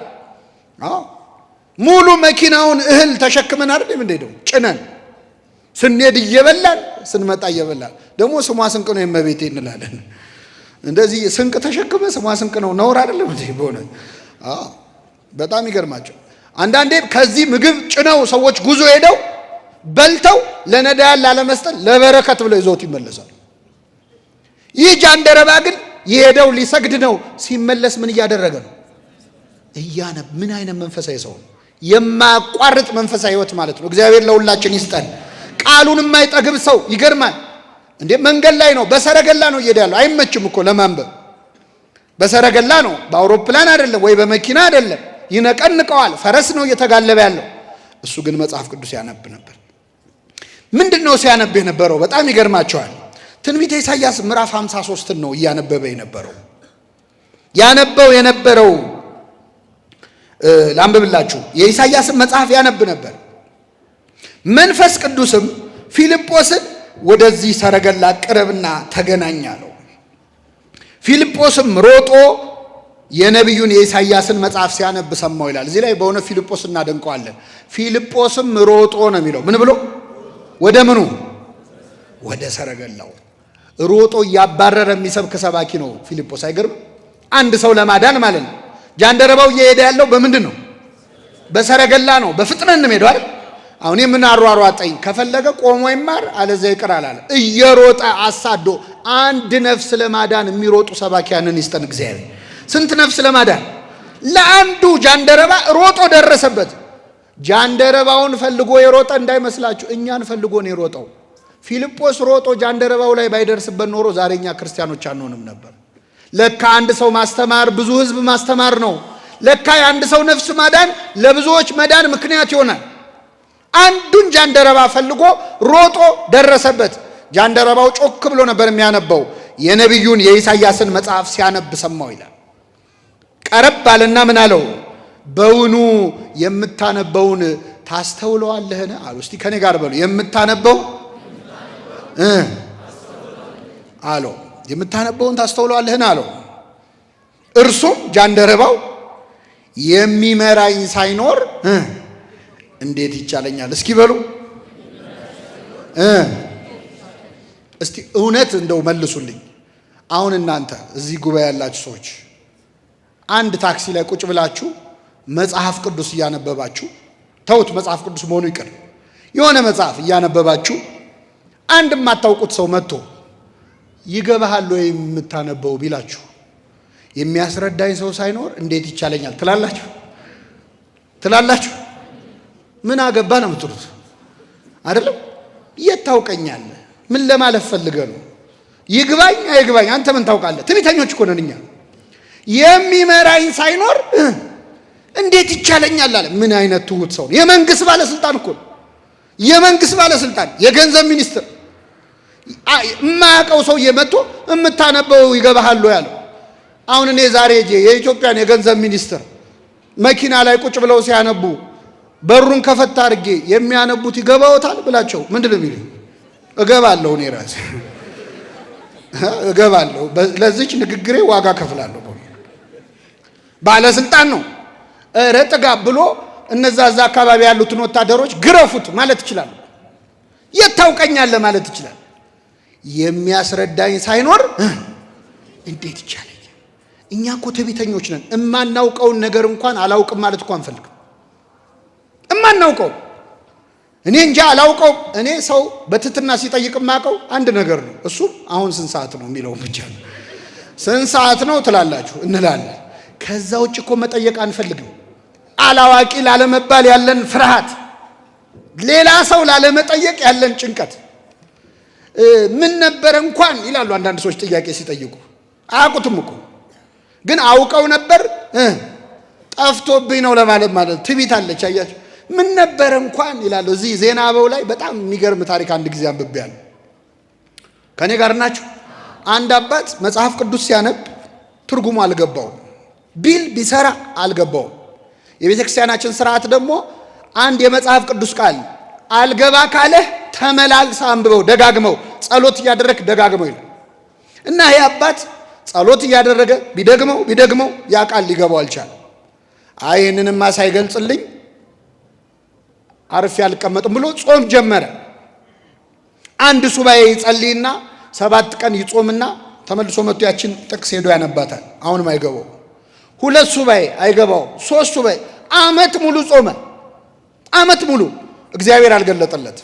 አዎ፣ ሙሉ መኪናውን እህል ተሸክመን አይደል የምንሄደው? ጭነን ስንሄድ እየበላን ስንመጣ እየበላን ደግሞ ስሟ ስንቅ ነው የእመቤቴ እንላለን። እንደዚህ ስንቅ ተሸክመ ስሟ ስንቅ ነው ነውር አይደለም እንዴ? በእውነት አዎ፣ በጣም ይገርማቸው። አንዳንዴ ከዚህ ምግብ ጭነው ሰዎች ጉዞ ሄደው በልተው ለነዳያን ላለመስጠት ለበረከት ብለው ይዘውት ይመለሳሉ። ይህ ጃንደረባ ግን የሄደው ሊሰግድ ነው። ሲመለስ ምን እያደረገ ነው? እያነብ። ምን አይነት መንፈሳዊ ሰው ነው? የማያቋርጥ መንፈሳዊ ሕይወት ማለት ነው። እግዚአብሔር ለሁላችን ይስጠን። ቃሉን የማይጠግብ ሰው ይገርማል እንዴ! መንገድ ላይ ነው፣ በሰረገላ ነው እየሄደ ያለው። አይመችም እኮ ለማንበብ። በሰረገላ ነው፣ በአውሮፕላን አይደለም ወይ በመኪና አይደለም። ይነቀንቀዋል። ፈረስ ነው እየተጋለበ ያለው። እሱ ግን መጽሐፍ ቅዱስ ያነብ ነበር። ምንድን ነው ሲያነብ የነበረው? በጣም ይገርማቸዋል። ትንቢተ ኢሳይያስ ምዕራፍ 53 ነው እያነበበ የነበረው። ያነበው የነበረው ላንብብላችሁ። የኢሳይያስን መጽሐፍ ያነብ ነበር። መንፈስ ቅዱስም ፊልጶስን ወደዚህ ሰረገላ ቅረብና ተገናኝ አለው። ፊልጶስም ሮጦ የነቢዩን የኢሳይያስን መጽሐፍ ሲያነብ ሰማው ይላል። እዚህ ላይ በእውነት ፊልጶስ እናደንቀዋለን። ፊልጶስም ሮጦ ነው የሚለው። ምን ብሎ? ወደ ምኑ? ወደ ሰረገላው ሮጦ እያባረረ የሚሰብክ ሰባኪ ነው ፊልጶስ። አይገርም? አንድ ሰው ለማዳን ማለት ነው። ጃንደረባው እየሄደ ያለው በምንድን ነው? በሰረገላ ነው። በፍጥነት ነው የሚሄደው አይደል? አሁን የምን አሯሯጠኝ? ከፈለገ ቆሞ ይማር፣ አለዚያ ይቅር አላለ። እየሮጠ አሳዶ አንድ ነፍስ ለማዳን የሚሮጡ ሰባኪያንን ይስጠን እግዚአብሔር። ስንት ነፍስ ለማዳን ለአንዱ ጃንደረባ ሮጦ ደረሰበት። ጃንደረባውን ፈልጎ የሮጠ እንዳይመስላችሁ፣ እኛን ፈልጎ ነው የሮጠው። ፊልጶስ ሮጦ ጃንደረባው ላይ ባይደርስበት ኖሮ ዛሬ እኛ ክርስቲያኖች አንሆንም ነበር። ለካ አንድ ሰው ማስተማር ብዙ ሕዝብ ማስተማር ነው። ለካ የአንድ ሰው ነፍስ ማዳን ለብዙዎች መዳን ምክንያት ይሆናል። አንዱን ጃንደረባ ፈልጎ ሮጦ ደረሰበት። ጃንደረባው ጮክ ብሎ ነበር የሚያነበው። የነቢዩን የኢሳይያስን መጽሐፍ ሲያነብ ሰማው ይላል። ቀረብ አለና ምን አለው? በውኑ የምታነበውን ታስተውለዋለህን? አሉ። እስቲ ከኔ ጋር በሉ። የምታነበው አለው። የምታነበውን ታስተውለዋለህን? አለው። እርሱም ጃንደረባው የሚመራኝ ሳይኖር እንዴት ይቻለኛል? እስኪ በሉ እስቲ እውነት እንደው መልሱልኝ። አሁን እናንተ እዚህ ጉባኤ ያላችሁ ሰዎች አንድ ታክሲ ላይ ቁጭ ብላችሁ መጽሐፍ ቅዱስ እያነበባችሁ፣ ተውት መጽሐፍ ቅዱስ መሆኑ ይቅር፣ የሆነ መጽሐፍ እያነበባችሁ አንድ የማታውቁት ሰው መጥቶ ይገባሃል ወይ የምታነበው ቢላችሁ የሚያስረዳኝ ሰው ሳይኖር እንዴት ይቻለኛል ትላላችሁ? ትላላችሁ? ምን አገባ ነው የምትሉት አይደለም? የት ታውቀኛለህ? ምን ለማለፍ ፈልገህ ነው? ይግባኝ አይግባኝ አንተ ምን ታውቃለህ? ትዕቢተኞች እኮ ነን እኛ። የሚመራኝ ሳይኖር እንዴት ይቻለኛል አለ። ምን አይነት ትሁት ሰው ነው! የመንግስት ባለስልጣን እኮ ነው። የመንግስት ባለስልጣን፣ የገንዘብ ሚኒስትር፣ የማያውቀው ሰውዬ መጥቶ የምታነበው ይገባሃል ያለው። አሁን እኔ ዛሬ ሄጄ የኢትዮጵያን የገንዘብ ሚኒስትር መኪና ላይ ቁጭ ብለው ሲያነቡ በሩን ከፈት አድርጌ የሚያነቡት ይገባዎታል ብላቸው ምንድን ነው የሚሉኝ? እገባለሁ፣ እኔ ራሴ እገባለሁ። ለዚች ንግግሬ ዋጋ ከፍላለሁ። ባለስልጣን ነው። እረ ጥጋብ ብሎ እነዛ እዛ አካባቢ ያሉትን ወታደሮች ግረፉት ማለት ይችላል። የት ታውቀኛለህ ማለት ይችላል። የሚያስረዳኝ ሳይኖር እንዴት ይቻለኛል? እኛ እኮ ትዕቢተኞች ነን። እማናውቀውን ነገር እንኳን አላውቅም ማለት እኮ አንፈልግም። እማናውቀው እኔ እንጃ አላውቀው። እኔ ሰው በትህትና ሲጠይቅ የማውቀው አንድ ነገር ነው። እሱም አሁን ስንት ሰዓት ነው የሚለው ብቻ ነው። ስንት ሰዓት ነው ትላላችሁ እንላለን። ከዛ ውጭ እኮ መጠየቅ አንፈልግም። አላዋቂ ላለመባል ያለን ፍርሃት፣ ሌላ ሰው ላለመጠየቅ ያለን ጭንቀት። ምን ነበረ እንኳን ይላሉ አንዳንድ ሰዎች ጥያቄ ሲጠይቁ። አያውቁትም እኮ ግን አውቀው ነበር ጠፍቶብኝ ነው ለማለት ማለት ትዕቢት አለች። አያችሁ፣ ምን ነበረ እንኳን ይላሉ። እዚህ ዜና አበው ላይ በጣም የሚገርም ታሪክ አንድ ጊዜ አንብቤያለሁ። ከእኔ ጋር ናችሁ? አንድ አባት መጽሐፍ ቅዱስ ሲያነብ ትርጉሙ አልገባውም። ቢል ቢሰራ አልገባውም። የቤተ ክርስቲያናችን ስርዓት ደግሞ አንድ የመጽሐፍ ቅዱስ ቃል አልገባ ካለህ ተመላልሰህ አንብበው፣ ደጋግመው፣ ጸሎት እያደረግህ ደጋግመው ይላል እና ይህ አባት ጸሎት እያደረገ ቢደግመው ቢደግመው ያ ቃል ሊገባው አልቻለም። አይ ይህንንማ ሳይገልጽልኝ አርፌ አልቀመጥም ብሎ ጾም ጀመረ። አንድ ሱባኤ ይጸልይና 7 ቀን ይጾምና ተመልሶ መጥቶ ያችን ጥቅስ ሄዶ ያነባታል። አሁንም አይገባው። 2 ሱባኤ አይገባው። 3 ሱባኤ፣ ዓመት ሙሉ ጾመ። ዓመት ሙሉ እግዚአብሔር አልገለጠለት።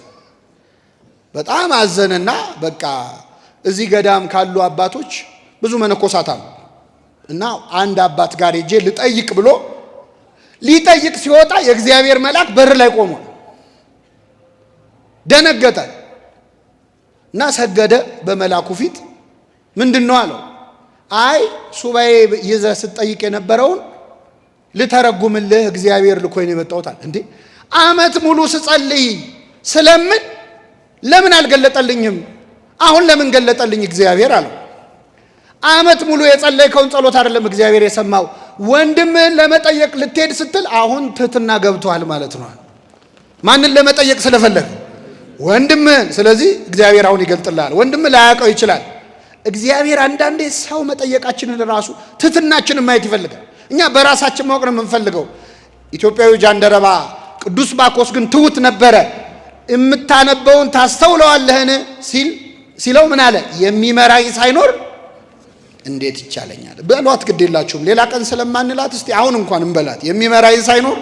በጣም አዘነና በቃ እዚህ ገዳም ካሉ አባቶች ብዙ መነኮሳት አሉ እና አንድ አባት ጋር ሄጄ ልጠይቅ ብሎ ሊጠይቅ ሲወጣ የእግዚአብሔር መልአክ በር ላይ ቆሟል። ደነገጠ እና ሰገደ በመልአኩ ፊት። ምንድነው አለው? አይ ሱባኤ ይዘህ ስትጠይቅ የነበረውን ልተረጉምልህ እግዚአብሔር ልኮኝ ነው የመጣሁት አለ። እንዴ ዓመት ሙሉ ስጸልይ ስለምን ለምን አልገለጠልኝም? አሁን ለምን ገለጠልኝ እግዚአብሔር አለው። ዓመት ሙሉ የጸለይከውን ጸሎት አይደለም እግዚአብሔር የሰማው። ወንድምህን ለመጠየቅ ልትሄድ ስትል አሁን ትህትና ገብቷል ማለት ነው። ማንን ለመጠየቅ ስለፈለግ? ወንድምህን። ስለዚህ እግዚአብሔር አሁን ይገልጥልሃል። ወንድምህ ላያውቀው ይችላል። እግዚአብሔር አንዳንዴ ሰው መጠየቃችንን ራሱ ትህትናችንን ማየት ይፈልጋል። እኛ በራሳችን ማወቅ ነው የምንፈልገው። ኢትዮጵያዊ ጃንደረባ ቅዱስ ባኮስ ግን ትሁት ነበረ። የምታነበውን ታስተውለዋለህን ሲለው ምን አለ? የሚመራኝ ሳይኖር እንዴት ይቻለኛል? በሏት፣ ግድ የላችሁም ሌላ ቀን ስለማንላት እስቲ አሁን እንኳን እንበላት። የሚመራኝ ሳይኖር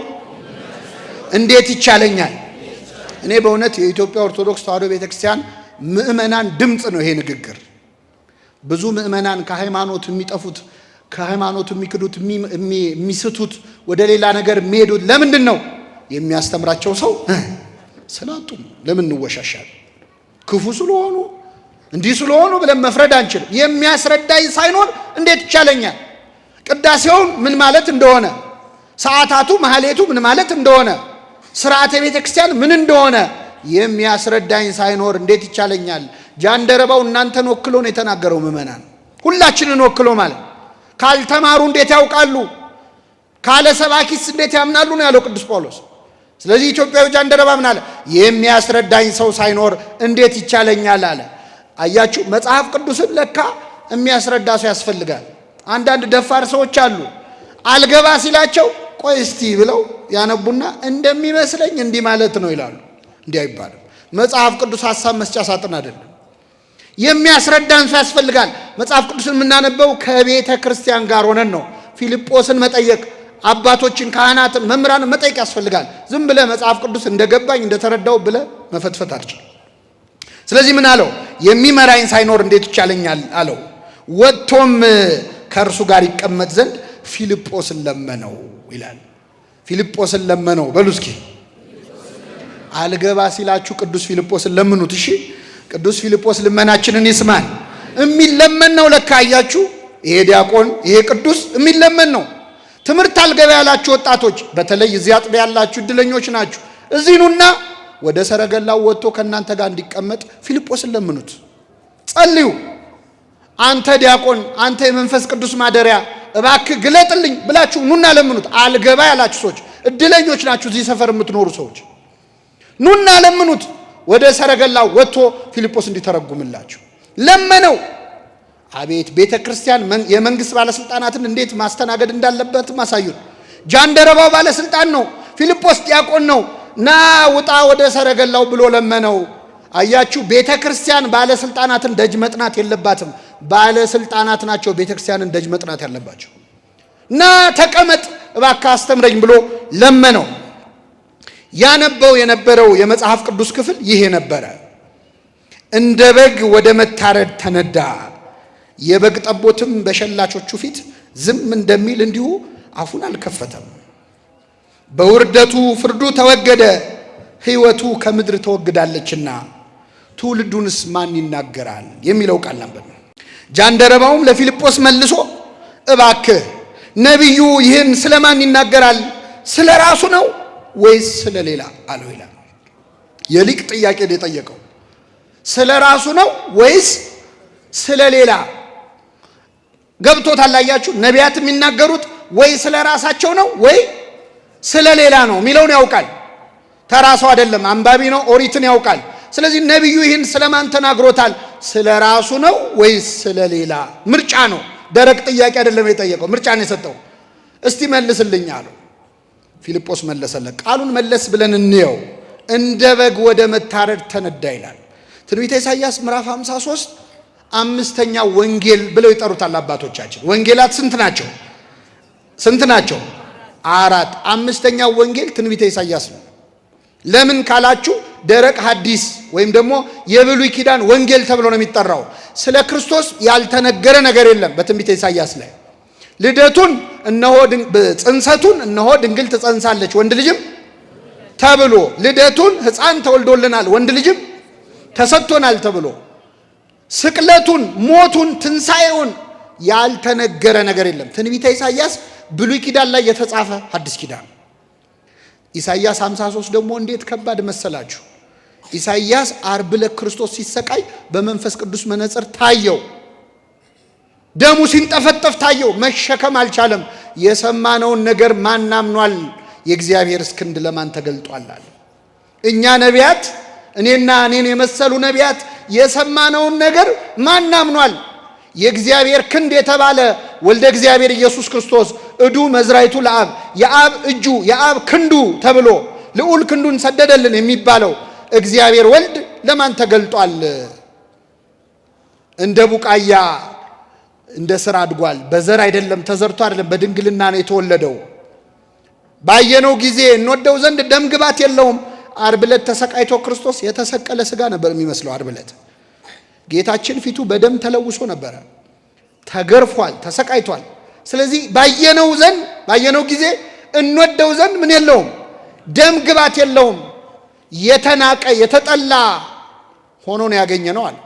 እንዴት ይቻለኛል? እኔ በእውነት የኢትዮጵያ ኦርቶዶክስ ተዋሕዶ ቤተክርስቲያን ምእመናን ድምፅ ነው ይሄ ንግግር። ብዙ ምእመናን ከሃይማኖት የሚጠፉት፣ ከሃይማኖት የሚክዱት፣ የሚስቱት፣ ወደ ሌላ ነገር የሚሄዱት ለምንድን ነው? የሚያስተምራቸው ሰው ስላጡ። ለምን እንወሻሻለን? ክፉ ስለሆኑ እንዲህ ስለሆኑ ብለን መፍረድ አንችልም። የሚያስረዳኝ ሳይኖር እንዴት ይቻለኛል? ቅዳሴውን ምን ማለት እንደሆነ፣ ሰዓታቱ ማህሌቱ ምን ማለት እንደሆነ፣ ስርዓተ ቤተ ክርስቲያን ምን እንደሆነ የሚያስረዳኝ ሳይኖር እንዴት ይቻለኛል? ጃንደረባው እናንተን ወክሎ ነው የተናገረው። ምእመናን ሁላችንን ወክሎ ማለት ካልተማሩ እንዴት ያውቃሉ? ካለ ሰባኪስ እንዴት ያምናሉ ነው ያለው ቅዱስ ጳውሎስ። ስለዚህ ኢትዮጵያዊ ጃንደረባ ምን አለ? የሚያስረዳኝ ሰው ሳይኖር እንዴት ይቻለኛል አለ። አያችሁ፣ መጽሐፍ ቅዱስን ለካ የሚያስረዳ ሰው ያስፈልጋል። አንዳንድ ደፋር ሰዎች አሉ። አልገባ ሲላቸው ቆይ እስቲ ብለው ያነቡና እንደሚመስለኝ እንዲህ ማለት ነው ይላሉ። እንዲህ አይባልም። መጽሐፍ ቅዱስ ሐሳብ መስጫ ሳጥን አይደለም። የሚያስረዳን ሰው ያስፈልጋል። መጽሐፍ ቅዱስን የምናነበው ከቤተ ክርስቲያን ጋር ሆነን ነው። ፊልጶስን መጠየቅ፣ አባቶችን፣ ካህናትን፣ መምህራንን መጠየቅ ያስፈልጋል። ዝም ብለህ መጽሐፍ ቅዱስ እንደገባኝ እንደተረዳው ብለህ መፈትፈት አትችልም። ስለዚህ ምን አለው? የሚመራኝ ሳይኖር እንዴት ይቻለኛል አለው። ወጥቶም ከእርሱ ጋር ይቀመጥ ዘንድ ፊልጶስን ለመነው ይላል። ፊልጶስን ለመነው በሉ እስኪ። አልገባ ሲላችሁ ቅዱስ ፊልጶስን ለምኑት። እሺ፣ ቅዱስ ፊልጶስ ልመናችንን ይስማን። የሚለመን ነው ለካ። አያችሁ፣ ይሄ ዲያቆን ይሄ ቅዱስ የሚለመን ነው። ትምህርት አልገባ ያላችሁ ወጣቶች፣ በተለይ እዚህ አጥቢያ ያላችሁ እድለኞች ናችሁ። እዚህ ኑና ወደ ሰረገላው ወጥቶ ከእናንተ ጋር እንዲቀመጥ ፊልጶስን ለምኑት፣ ጸልዩ። አንተ ዲያቆን፣ አንተ የመንፈስ ቅዱስ ማደሪያ እባክህ ግለጥልኝ ብላችሁ ኑና ለምኑት። አልገባ ያላችሁ ሰዎች እድለኞች ናችሁ። እዚህ ሰፈር የምትኖሩ ሰዎች ኑና ለምኑት። ወደ ሰረገላው ወጥቶ ፊልጶስ እንዲተረጉምላችሁ ለመነው። አቤት ቤተ ክርስቲያን የመንግስት ባለስልጣናትን እንዴት ማስተናገድ እንዳለበት ማሳዩን። ጃንደረባው ባለስልጣን ነው፣ ፊልጶስ ዲያቆን ነው። ና ውጣ ወደ ሰረገላው ብሎ ለመነው። አያችሁ፣ ቤተ ክርስቲያን ባለስልጣናትን ደጅ መጥናት የለባትም። ባለስልጣናት ናቸው ቤተ ክርስቲያንን ደጅ መጥናት ያለባቸው። ና ተቀመጥ እባክህ አስተምረኝ ብሎ ለመነው። ያነበው የነበረው የመጽሐፍ ቅዱስ ክፍል ይሄ ነበረ። እንደ በግ ወደ መታረድ ተነዳ፣ የበግ ጠቦትም በሸላቾቹ ፊት ዝም እንደሚል እንዲሁ አፉን አልከፈተም። በውርደቱ ፍርዱ ተወገደ፣ ሕይወቱ ከምድር ተወግዳለችና ትውልዱንስ ማን ይናገራል የሚለው ቃል ነበር። ጃንደረባውም ለፊልጶስ መልሶ እባክህ ነቢዩ ይህን ስለማን ይናገራል? ስለ ራሱ ነው ወይስ ስለ ሌላ አለው ይላል። የሊቅ ጥያቄ ነው የጠየቀው። ስለ ራሱ ነው ወይስ ስለ ሌላ? ገብቶታል። አያችሁ፣ ነቢያት የሚናገሩት ወይ ስለ ራሳቸው ነው ወይ ስለ ሌላ ነው የሚለውን ያውቃል። ተራ ሰው አይደለም፣ አንባቢ ነው፣ ኦሪትን ያውቃል። ስለዚህ ነቢዩ ይህን ስለማን ተናግሮታል? ስለ ራሱ ነው ወይስ ስለ ሌላ? ምርጫ ነው። ደረቅ ጥያቄ አይደለም የጠየቀው፣ ምርጫ ነው የሰጠው። እስቲ መልስልኝ አለው። ፊልጶስ መለሰለት። ቃሉን መለስ ብለን እንየው። እንደ በግ ወደ መታረድ ተነዳ ይላል ትንቢተ ኢሳይያስ ምዕራፍ 53 አምስተኛ ወንጌል ብለው ይጠሩታል አባቶቻችን። ወንጌላት ስንት ናቸው? ስንት ናቸው? አራት። አምስተኛው ወንጌል ትንቢተ ኢሳይያስ ነው። ለምን ካላችሁ ደረቅ ሐዲስ ወይም ደግሞ የብሉይ ኪዳን ወንጌል ተብሎ ነው የሚጠራው። ስለ ክርስቶስ ያልተነገረ ነገር የለም በትንቢተ ኢሳይያስ ላይ። ልደቱን እነሆ፣ ጽንሰቱን እነሆ ድንግል ትጸንሳለች ወንድ ልጅም ተብሎ፣ ልደቱን ሕፃን ተወልዶልናል ወንድ ልጅም ተሰጥቶናል ተብሎ፣ ስቅለቱን፣ ሞቱን፣ ትንሣኤውን ያልተነገረ ነገር የለም። ትንቢተ ኢሳይያስ ብሉይ ኪዳን ላይ የተጻፈ ሐዲስ ኪዳን። ኢሳይያስ 53 ደግሞ እንዴት ከባድ መሰላችሁ! ኢሳይያስ ዓርብ ዕለት ክርስቶስ ሲሰቃይ በመንፈስ ቅዱስ መነጽር ታየው። ደሙ ሲንጠፈጠፍ ታየው። መሸከም አልቻለም። የሰማነውን ነገር ማን አምኗል? የእግዚአብሔርስ ክንድ ለማን ተገልጧል? አለ። እኛ ነቢያት፣ እኔና እኔን የመሰሉ ነቢያት የሰማነውን ነገር ማን አምኗል? የእግዚአብሔር ክንድ የተባለ ወልደ እግዚአብሔር ኢየሱስ ክርስቶስ እዱ መዝራይቱ ለአብ፣ የአብ እጁ የአብ ክንዱ ተብሎ ልዑል ክንዱን ሰደደልን የሚባለው እግዚአብሔር ወልድ ለማን ተገልጧል? እንደ ቡቃያ እንደ ስር አድጓል። በዘር አይደለም፣ ተዘርቶ አይደለም፣ በድንግልና ነው የተወለደው። ባየነው ጊዜ እንወደው ዘንድ ደም ግባት የለውም። ዓርብ ዕለት ተሰቃይቶ ክርስቶስ የተሰቀለ ስጋ ነበር የሚመስለው። ዓርብ ዕለት ጌታችን ፊቱ በደም ተለውሶ ነበረ። ተገርፏል፣ ተሰቃይቷል። ስለዚህ ባየነው ዘንድ ባየነው ጊዜ እንወደው ዘንድ ምን የለውም፣ ደም ግባት የለውም። የተናቀ የተጠላ ሆኖ ነው ያገኘነው አለ።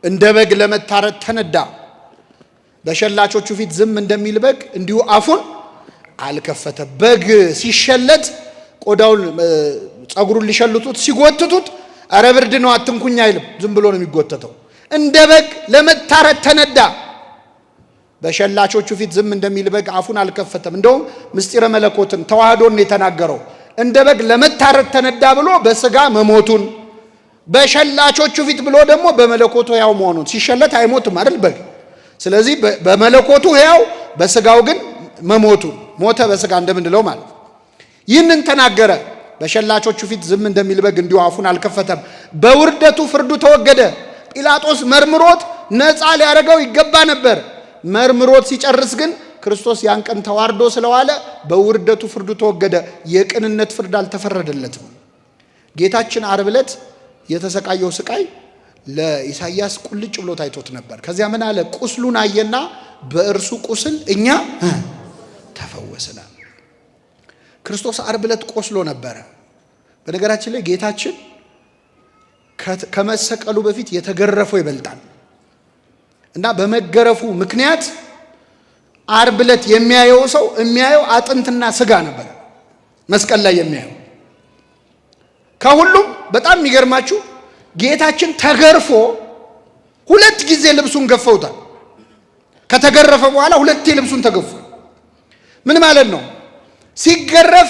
እንደ በግ ለመታረድ ተነዳ። በሸላቾቹ ፊት ዝም እንደሚል በግ እንዲሁ አፉን አልከፈተ። በግ ሲሸለት ቆዳውን ጸጉሩን ሊሸልቱት ሲጎትቱት ኧረ ብርድ ነው አትንኩኝ አይልም። ዝም ብሎ ነው የሚጎተተው። እንደ በግ ለመታረድ ተነዳ። በሸላቾቹ ፊት ዝም እንደሚል በግ አፉን አልከፈተም። እንደውም ምስጢረ መለኮትን ተዋህዶን የተናገረው እንደ በግ ለመታረድ ተነዳ ብሎ በስጋ መሞቱን፣ በሸላቾቹ ፊት ብሎ ደግሞ በመለኮቱ ሕያው መሆኑን። ሲሸለት አይሞትም አይደል በግ። ስለዚህ በመለኮቱ ሕያው በስጋው ግን መሞቱን፣ ሞተ በስጋ እንደምንለው ማለት ይህንን ተናገረ። በሸላቾቹ ፊት ዝም እንደሚል በግ እንዲሁ አፉን አልከፈተም። በውርደቱ ፍርዱ ተወገደ። ጲላጦስ መርምሮት ነፃ ሊያደርገው ይገባ ነበር። መርምሮት ሲጨርስ ግን ክርስቶስ ያን ቀን ተዋርዶ ስለዋለ በውርደቱ ፍርዱ ተወገደ። የቅንነት ፍርድ አልተፈረደለትም። ጌታችን ዓርብ ዕለት የተሰቃየው ስቃይ ለኢሳይያስ ቁልጭ ብሎ ታይቶት ነበር። ከዚያ ምን አለ? ቁስሉን አየና በእርሱ ቁስል እኛ ተፈወስናል። ክርስቶስ ዓርብ ዕለት ቆስሎ ነበረ። በነገራችን ላይ ጌታችን ከመሰቀሉ በፊት የተገረፈው ይበልጣል እና በመገረፉ ምክንያት ዓርብ ዕለት የሚያየው ሰው የሚያየው አጥንትና ስጋ ነበረ። መስቀል ላይ የሚያየው ከሁሉም በጣም የሚገርማችሁ ጌታችን ተገርፎ ሁለት ጊዜ ልብሱን ገፈውታል። ከተገረፈ በኋላ ሁለቴ ልብሱን ተገፎ ምን ማለት ነው? ሲገረፍ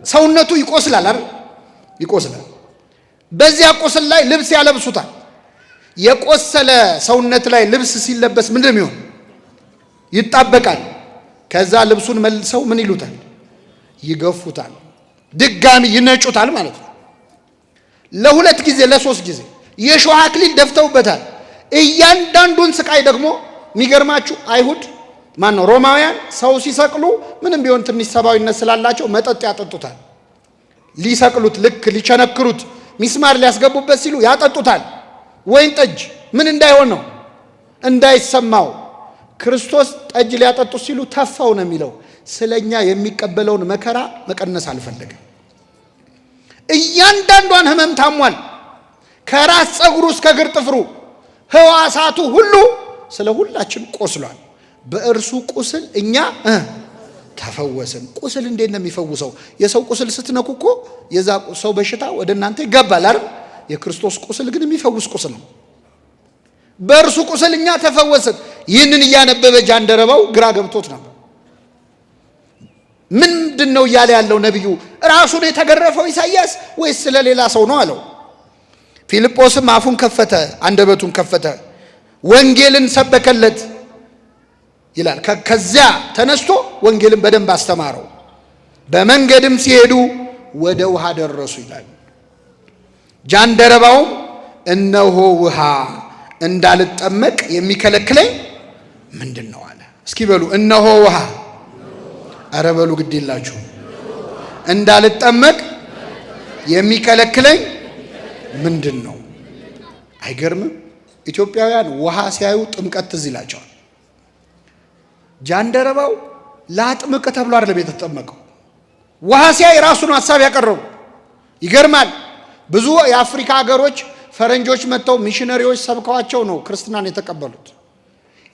ሰውነቱ ይቆስላል አይደል? ይቆስላል። በዚያ ቁስል ላይ ልብስ ያለብሱታል። የቆሰለ ሰውነት ላይ ልብስ ሲለበስ ምንድን ነው የሚሆን? ይጣበቃል። ከዛ ልብሱን መልሰው ምን ይሉታል? ይገፉታል። ድጋሚ ይነጩታል ማለት ነው። ለሁለት ጊዜ ለሶስት ጊዜ የሾህ አክሊል ደፍተውበታል። እያንዳንዱን ስቃይ ደግሞ የሚገርማችሁ አይሁድ ማን ነው ሮማውያን ሰው ሲሰቅሉ ምንም ቢሆን ትንሽ ሰብአዊነት ስላላቸው መጠጥ ያጠጡታል። ሊሰቅሉት ልክ ሊቸነክሩት ሚስማር ሊያስገቡበት ሲሉ ያጠጡታል። ወይን ጠጅ ምን እንዳይሆን ነው እንዳይሰማው። ክርስቶስ ጠጅ ሊያጠጡት ሲሉ ተፋው ነው የሚለው። ስለኛ የሚቀበለውን መከራ መቀነስ አልፈለገም። እያንዳንዷን ህመም ታሟል። ከራስ ፀጉሩ እስከ እግር ጥፍሩ ህዋሳቱ ሁሉ ስለ ሁላችን ቆስሏል። በእርሱ ቁስል እኛ ተፈወስን። ቁስል እንዴት ነው የሚፈውሰው? የሰው ቁስል ስትነኩ እኮ የዛ ሰው በሽታ ወደ እናንተ ይገባል አይደል? የክርስቶስ ቁስል ግን የሚፈውስ ቁስል ነው። በእርሱ ቁስል እኛ ተፈወስን። ይህንን እያነበበ ጃንደረባው ግራ ገብቶት ነበር። ምንድን ነው እያለ ያለው ነቢዩ? ራሱን የተገረፈው ኢሳይያስ ወይስ ስለ ሌላ ሰው ነው አለው። ፊልጶስም አፉን ከፈተ፣ አንደበቱን ከፈተ፣ ወንጌልን ሰበከለት ይላል። ከዚያ ተነስቶ ወንጌልን በደንብ አስተማረው። በመንገድም ሲሄዱ ወደ ውሃ ደረሱ ይላል። ጃንደረባውም እነሆ ውሃ እንዳልጠመቅ የሚከለክለኝ ምንድን ነው አለ። እስኪ በሉ እነሆ ውሃ። ኧረ በሉ ግድ የላችሁ። እንዳልጠመቅ የሚከለክለኝ ምንድን ነው? አይገርምም? ኢትዮጵያውያን ውሃ ሲያዩ ጥምቀት ትዝ ይላቸዋል። ጃንደረባው ላጥምቅ ተብሎ አይደለም የተጠመቀው። ውሃ ሲያይ ራሱን ሀሳብ ያቀረቡ። ይገርማል። ብዙ የአፍሪካ ሀገሮች ፈረንጆች መጥተው ሚሽነሪዎች ሰብከዋቸው ነው ክርስትናን የተቀበሉት።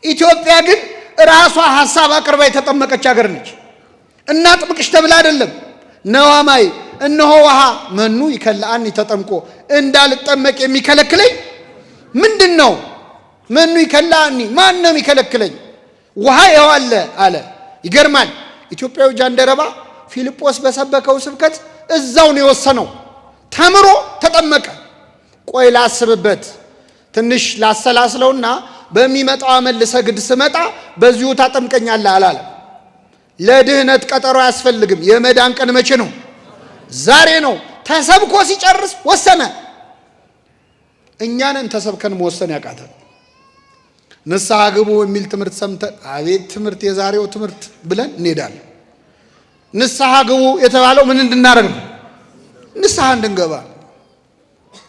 ኢትዮጵያ ግን ራሷ ሀሳብ አቅርባ የተጠመቀች ሀገር ነች። እናጥምቅሽ ተብላ አይደለም። ነዋማይ እነሆ ውሃ መኑ ይከልአኒ ተጠምቆ፣ እንዳልጠመቅ የሚከለክለኝ ምንድን ነው? መኑ ይከልአኒ፣ ማን ነው የሚከለክለኝ? ውሃ ይኸው አለ አለ። ይገርማል። ኢትዮጵያዊ ጃንደረባ ፊልጶስ በሰበከው ስብከት እዛው ነው የወሰነው። ተምሮ ተጠመቀ። ቆይ ላስብበት፣ ትንሽ ላሰላስለውና በሚመጣው ዓመት ልሰግድ ስመጣ በዚሁ ታጠምቀኛለህ አላለም። ለድህነት ቀጠሮ አያስፈልግም። የመዳን ቀን መቼ ነው? ዛሬ ነው። ተሰብኮ ሲጨርስ ወሰነ። እኛንን ተሰብከን መወሰን ያቃተን። ንስሐ ግቡ የሚል ትምህርት ሰምተን አቤት ትምህርት፣ የዛሬው ትምህርት ብለን እንሄዳለን። ንስሐ ግቡ የተባለው ምን እንድናደርግ ነው? ንስሐ እንድንገባ።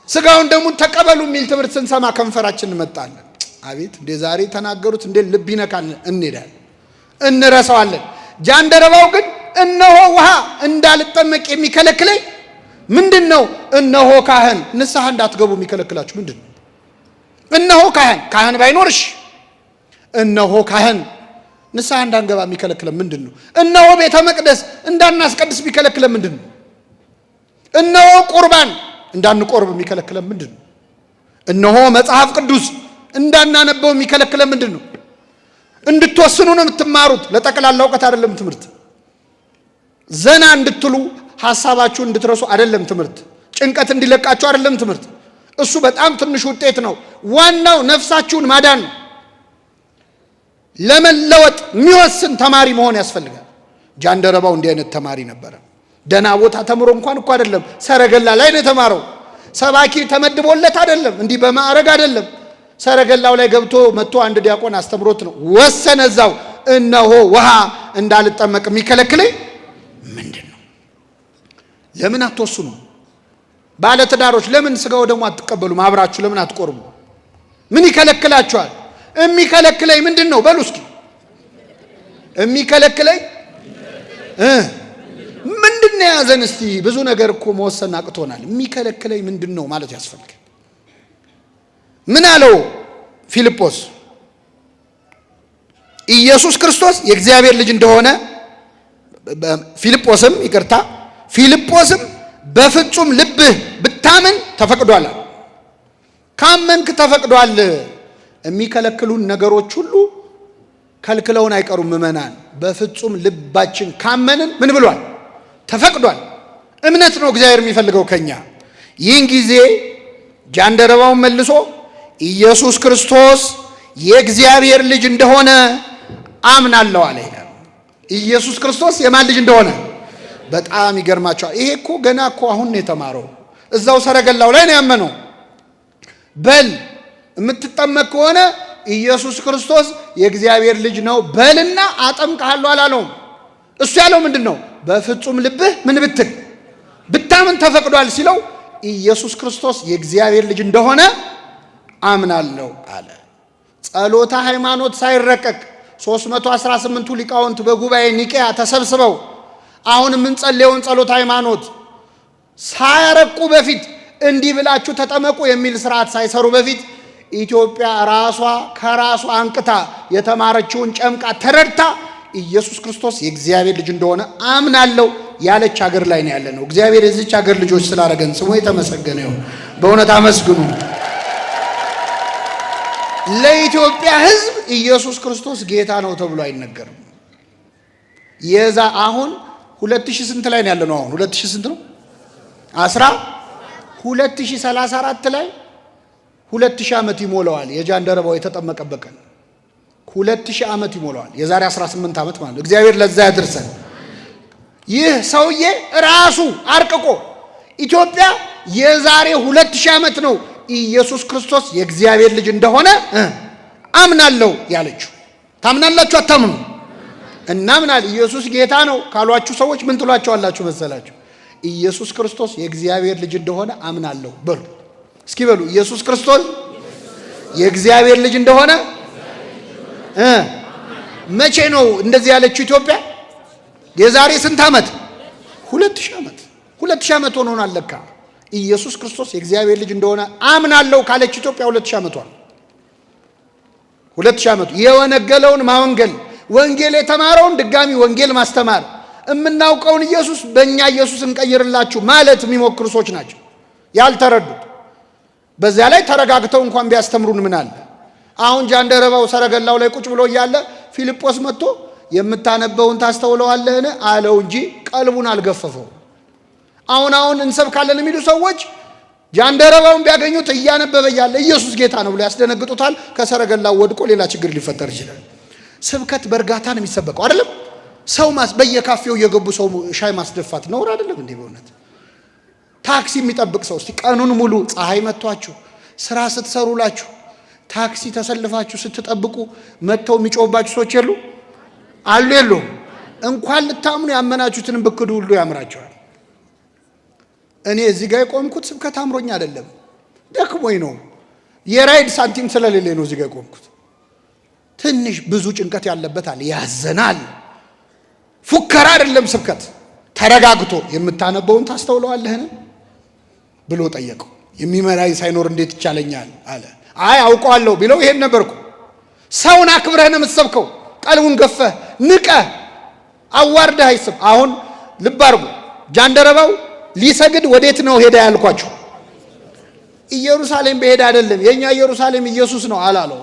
ስጋውን ደሙን ተቀበሉ የሚል ትምህርት ስንሰማ ከንፈራችን እንመጣለን። አቤት እንደ ዛሬ ተናገሩት እንደ ልብ ይነካል፣ እንሄዳለን፣ እንረሳዋለን። ጃንደረባው ግን እነሆ ውሃ እንዳልጠመቅ የሚከለክለኝ ምንድን ነው? እነሆ ካህን። ንስሐ እንዳትገቡ የሚከለክላችሁ ምንድን ነው? እነሆ ካህን። ካህን ባይኖርሽ እነሆ ካህን። ንስሐ እንዳንገባ የሚከለክለን ምንድን ነው? እነሆ ቤተ መቅደስ እንዳናስቀድስ የሚከለክለን ምንድን ነው? እነሆ ቁርባን እንዳንቆርብ የሚከለክለን ምንድን ነው? እነሆ መጽሐፍ ቅዱስ እንዳናነበው የሚከለክለን ምንድን ነው? እንድትወስኑ ነው የምትማሩት። ለጠቅላላ እውቀት አይደለም ትምህርት። ዘና እንድትሉ ሀሳባችሁን እንድትረሱ አይደለም ትምህርት። ጭንቀት እንዲለቃችሁ አይደለም ትምህርት። እሱ በጣም ትንሽ ውጤት ነው። ዋናው ነፍሳችሁን ማዳን ነው። ለመለወጥ የሚወስን ተማሪ መሆን ያስፈልጋል። ጃንደረባው እንዲህ አይነት ተማሪ ነበረ። ደህና ቦታ ተምሮ እንኳን እኮ አይደለም፣ ሰረገላ ላይ ነው የተማረው። ሰባኪ ተመድቦለት አይደለም፣ እንዲህ በማዕረግ አይደለም። ሰረገላው ላይ ገብቶ መጥቶ አንድ ዲያቆን አስተምሮት ነው ወሰነ። እዛው እነሆ ውሃ እንዳልጠመቅ የሚከለክለኝ ምንድን ነው? ለምን አትወስኑ? ባለትዳሮች ለምን ስጋው ደግሞ አትቀበሉም? አብራችሁ ለምን አትቆርቡ? ምን ይከለክላችኋል? የሚከለክለኝ ምንድን ነው? በሉ እስኪ የሚከለክለኝ ምንድን ነው የያዘን? እስቲ ብዙ ነገር እኮ መወሰን አቅቶናል። የሚከለክለኝ ምንድን ነው ማለት ያስፈልጋል። ምን አለው ፊልጶስ? ኢየሱስ ክርስቶስ የእግዚአብሔር ልጅ እንደሆነ ፊልጶስም ይቅርታ ፊልጶስም በፍጹም ልብህ ብታምን ተፈቅዷል። ካመንክ ተፈቅዷል። የሚከለክሉን ነገሮች ሁሉ ከልክለውን አይቀሩም። ምእመናን በፍጹም ልባችን ካመንን ምን ብሏል? ተፈቅዷል። እምነት ነው እግዚአብሔር የሚፈልገው ከኛ። ይህን ጊዜ ጃንደረባውን መልሶ ኢየሱስ ክርስቶስ የእግዚአብሔር ልጅ እንደሆነ አምናለሁ አለ ይላል። ኢየሱስ ክርስቶስ የማን ልጅ እንደሆነ በጣም ይገርማቸዋል። ይሄ እኮ ገና እኮ አሁን ነው የተማረው። እዛው ሰረገላው ላይ ነው ያመነው። በል የምትጠመቅ ከሆነ ኢየሱስ ክርስቶስ የእግዚአብሔር ልጅ ነው በልና አጠምቅሃለሁ አላለውም። እሱ ያለው ምንድን ነው? በፍጹም ልብህ ምን ብትል ብታምን ተፈቅዷል ሲለው ኢየሱስ ክርስቶስ የእግዚአብሔር ልጅ እንደሆነ አምናለሁ አለ። ጸሎተ ሃይማኖት ሳይረቀቅ 318ቱ ሊቃውንት በጉባኤ ኒቅያ ተሰብስበው አሁን የምንጸልየውን ጸሎተ ሃይማኖት ሳያረቁ በፊት እንዲህ ብላችሁ ተጠመቁ የሚል ስርዓት ሳይሰሩ በፊት ኢትዮጵያ ራሷ ከራሷ አንቅታ የተማረችውን ጨምቃ ተረድታ ኢየሱስ ክርስቶስ የእግዚአብሔር ልጅ እንደሆነ አምናለሁ ያለች ሀገር ላይ ነው ያለነው። እግዚአብሔር የዚች ሀገር ልጆች ስላደረገን ስሙ የተመሰገነ ይሁን። በእውነት አመስግኑ። ለኢትዮጵያ ሕዝብ ኢየሱስ ክርስቶስ ጌታ ነው ተብሎ አይነገርም። የዛ አሁን 2000 ስንት ላይ ነው ያለነው? አሁን 2000 ስንት ነው? 2034 ላይ 2000 ዓመት ይሞላዋል። የጃንደረባው የተጠመቀበት ቀን 2000 ዓመት ይሞላዋል። የዛሬ 18 ዓመት ማለት ነው። እግዚአብሔር ለዛ ያድርሰን። ይህ ሰውዬ ራሱ አርቅቆ ኢትዮጵያ የዛሬ 2000 ዓመት ነው ኢየሱስ ክርስቶስ የእግዚአብሔር ልጅ እንደሆነ አምናለሁ ያለችው። ታምናላችሁ? አታምኑ? እናምናል። ኢየሱስ ጌታ ነው ካሏችሁ ሰዎች ምን ትሏቸዋላችሁ መሰላችሁ? ኢየሱስ ክርስቶስ የእግዚአብሔር ልጅ እንደሆነ አምናለሁ በሉ። እስኪ በሉ ኢየሱስ ክርስቶስ የእግዚአብሔር ልጅ እንደሆነ መቼ ነው እንደዚህ ያለችው ኢትዮጵያ? የዛሬ ስንት ዓመት? 2000 ዓመት። 2000 ዓመት ሆኖናል ለካ። ኢየሱስ ክርስቶስ የእግዚአብሔር ልጅ እንደሆነ አምናለሁ ካለች ኢትዮጵያ 2000 ዓመቷ። 2000 ዓመቱ የወነገለውን ማወንገል፣ ወንጌል የተማረውን ድጋሚ ወንጌል ማስተማር፣ የምናውቀውን ኢየሱስ በእኛ ኢየሱስ እንቀይርላችሁ ማለት የሚሞክሩ ሰዎች ናቸው ያልተረዱት። በዚያ ላይ ተረጋግተው እንኳን ቢያስተምሩን ምን አለ? አሁን ጃንደረባው ሰረገላው ላይ ቁጭ ብሎ እያለ ፊልጶስ መጥቶ የምታነበውን ታስተውለዋለህን አለው እንጂ ቀልቡን አልገፈፈው። አሁን አሁን እንሰብካለን የሚሉ ሰዎች ጃንደረባውን ቢያገኙት እያነበበ እያለ ኢየሱስ ጌታ ነው ብሎ ያስደነግጡታል። ከሰረገላው ወድቆ ሌላ ችግር ሊፈጠር ይችላል። ስብከት በእርጋታ ነው የሚሰበከው አይደለም። ሰው በየካፌው እየገቡ ሰው ሻይ ማስደፋት ነውር አይደለም እንዴ? በእውነት ታክሲ የሚጠብቅ ሰው እስቲ ቀኑን ሙሉ ፀሐይ መጥቷችሁ ስራ ስትሰሩላችሁ ታክሲ ተሰልፋችሁ ስትጠብቁ መጥተው የሚጮህባችሁ ሰዎች የሉ አሉ? የሉም? እንኳን ልታምኑ ያመናችሁትንም ብክዱ ሁሉ ያምራቸዋል። እኔ እዚህ ጋር የቆምኩት ስብከት አምሮኝ አይደለም፣ ደክሞኝ ነው። የራይድ ሳንቲም ስለሌለኝ ነው እዚህ ጋር የቆምኩት። ትንሽ ብዙ ጭንቀት ያለበት አለ፣ ያዘናል። ፉከራ አይደለም ስብከት። ተረጋግቶ የምታነበውን ታስተውለዋለህን ብሎ ጠየቀው። የሚመራኝ ሳይኖር እንዴት ይቻለኛል አለ። አይ አውቀዋለሁ ቢለው ይሄን ነበርኩ። ሰውን አክብረህ ነው የምትሰብከው። ቀልቡን ገፈህ ንቀህ አዋርደህ አይስብ። አሁን ልብ አድርጉ። ጃንደረባው ሊሰግድ ወዴት ነው ሄዳ ያልኳችሁ? ኢየሩሳሌም በሄደ አይደለም። የኛ ኢየሩሳሌም ኢየሱስ ነው አላለው።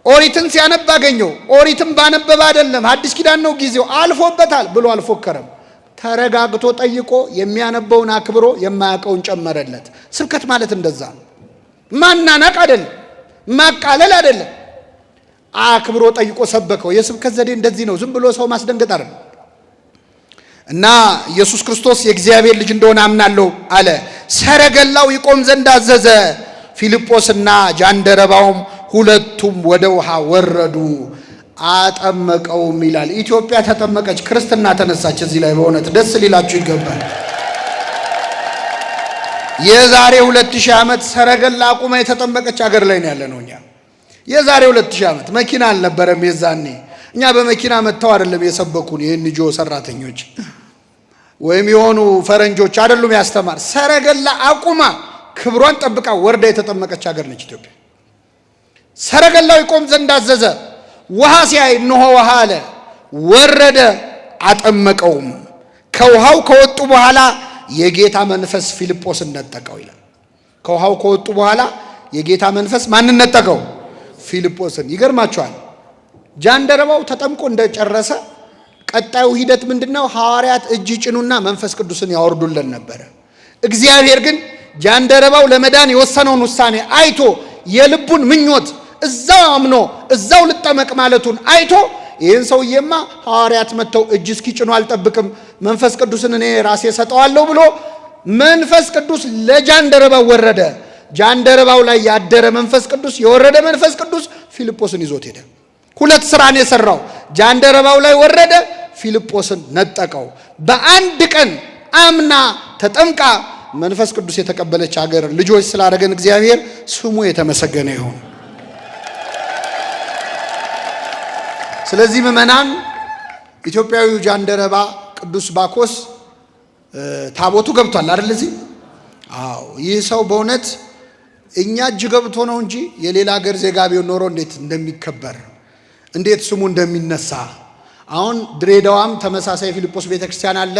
ኦሪትን ሲያነብ አገኘው። ኦሪትን ባነበበ አይደለም፣ አዲስ ኪዳን ነው ጊዜው አልፎበታል ብሎ አልፎከረም። ተረጋግቶ ጠይቆ የሚያነበውን አክብሮ የማያውቀውን ጨመረለት። ስብከት ማለት እንደዛ ነው። ማናናቅ አይደለም፣ ማቃለል አይደለም። አክብሮ ጠይቆ ሰበከው። የስብከት ዘዴ እንደዚህ ነው። ዝም ብሎ ሰው ማስደንገጥ አይደለም። እና ኢየሱስ ክርስቶስ የእግዚአብሔር ልጅ እንደሆነ አምናለሁ አለ። ሰረገላው ይቆም ዘንድ አዘዘ። ፊልጶስና ጃንደረባውም ሁለቱም ወደ ውሃ ወረዱ፣ አጠመቀውም ይላል። ኢትዮጵያ ተጠመቀች፣ ክርስትና ተነሳች። እዚህ ላይ በእውነት ደስ ሊላችሁ ይገባል። የዛሬ 2000 ዓመት ሰረገላ አቁማ የተጠመቀች ሀገር ላይ ነው ያለነው እኛ። የዛሬ 2000 ዓመት መኪና አልነበረም የዛኔ። እኛ በመኪና መጥተው አይደለም የሰበኩን የኤንጂኦ ሰራተኞች ወይም የሆኑ ፈረንጆች አይደሉም ያስተማር። ሰረገላ አቁማ ክብሯን ጠብቃ ወርዳ የተጠመቀች ሀገር ነች ኢትዮጵያ። ሰረገላው ይቆም ዘንድ አዘዘ። ውሃ ሲያይ እነሆ ውሃ አለ፣ ወረደ አጠመቀውም። ከውሃው ከወጡ በኋላ የጌታ መንፈስ ፊልጶስን ነጠቀው ይላል። ከውሃው ከወጡ በኋላ የጌታ መንፈስ ማንን ነጠቀው? ፊልጶስን። ይገርማቸዋል። ጃንደረባው ተጠምቆ እንደጨረሰ ቀጣዩ ሂደት ምንድነው? ሐዋርያት እጅ ጭኑና መንፈስ ቅዱስን ያወርዱልን ነበረ። እግዚአብሔር ግን ጃንደረባው ለመዳን የወሰነውን ውሳኔ አይቶ የልቡን ምኞት እዛው አምኖ እዛው ልጠመቅ ማለቱን አይቶ ይህን ሰውዬማ ሐዋርያት መጥተው እጅ እስኪጭኑ አልጠብቅም፣ መንፈስ ቅዱስን እኔ ራሴ ሰጠዋለሁ ብሎ መንፈስ ቅዱስ ለጃንደረባው ወረደ። ጃንደረባው ላይ ያደረ መንፈስ ቅዱስ የወረደ መንፈስ ቅዱስ ፊልጶስን ይዞት ሄደ። ሁለት ስራን የሰራው ጃንደረባው ላይ ወረደ፣ ፊልጶስን ነጠቀው። በአንድ ቀን አምና ተጠምቃ መንፈስ ቅዱስ የተቀበለች ሀገር ልጆች ስላደረገን እግዚአብሔር ስሙ የተመሰገነ ይሁን። ስለዚህ ምዕመናን ኢትዮጵያዊው ጃንደረባ ቅዱስ ባኮስ ታቦቱ ገብቷል አይደል? እዚህ አዎ። ይህ ሰው በእውነት እኛ እጅ ገብቶ ነው እንጂ የሌላ ሀገር ዜጋ ቢሆን ኖሮ እንዴት እንደሚከበር እንዴት ስሙ እንደሚነሳ። አሁን ድሬዳዋም ተመሳሳይ ፊልጶስ ቤተክርስቲያን አለ።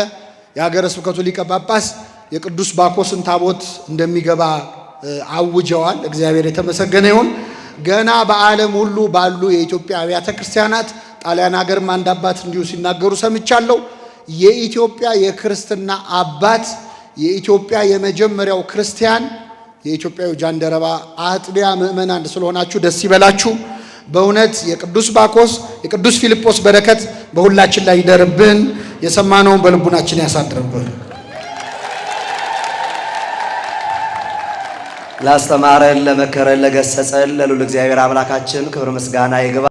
የሀገረ ስብከቱ ሊቀ ጳጳስ የቅዱስ ባኮስን ታቦት እንደሚገባ አውጀዋል። እግዚአብሔር የተመሰገነ ይሁን። ገና በዓለም ሁሉ ባሉ የኢትዮጵያ አብያተ ክርስቲያናት ጣሊያን ሀገርም አንድ አባት እንዲሁ ሲናገሩ ሰምቻለሁ። የኢትዮጵያ የክርስትና አባት የኢትዮጵያ የመጀመሪያው ክርስቲያን የኢትዮጵያዊ ጃንደረባ አጥቢያ ምዕመናን ስለሆናችሁ ደስ ይበላችሁ። በእውነት የቅዱስ ባኮስ የቅዱስ ፊልጶስ በረከት በሁላችን ላይ ይደርብን። የሰማነውን በልቡናችን ያሳድርብን። ላስተማረን፣ ለመከረን፣ ለገሰጸን ለልዑል እግዚአብሔር አምላካችን ክብር ምስጋና ይግባ።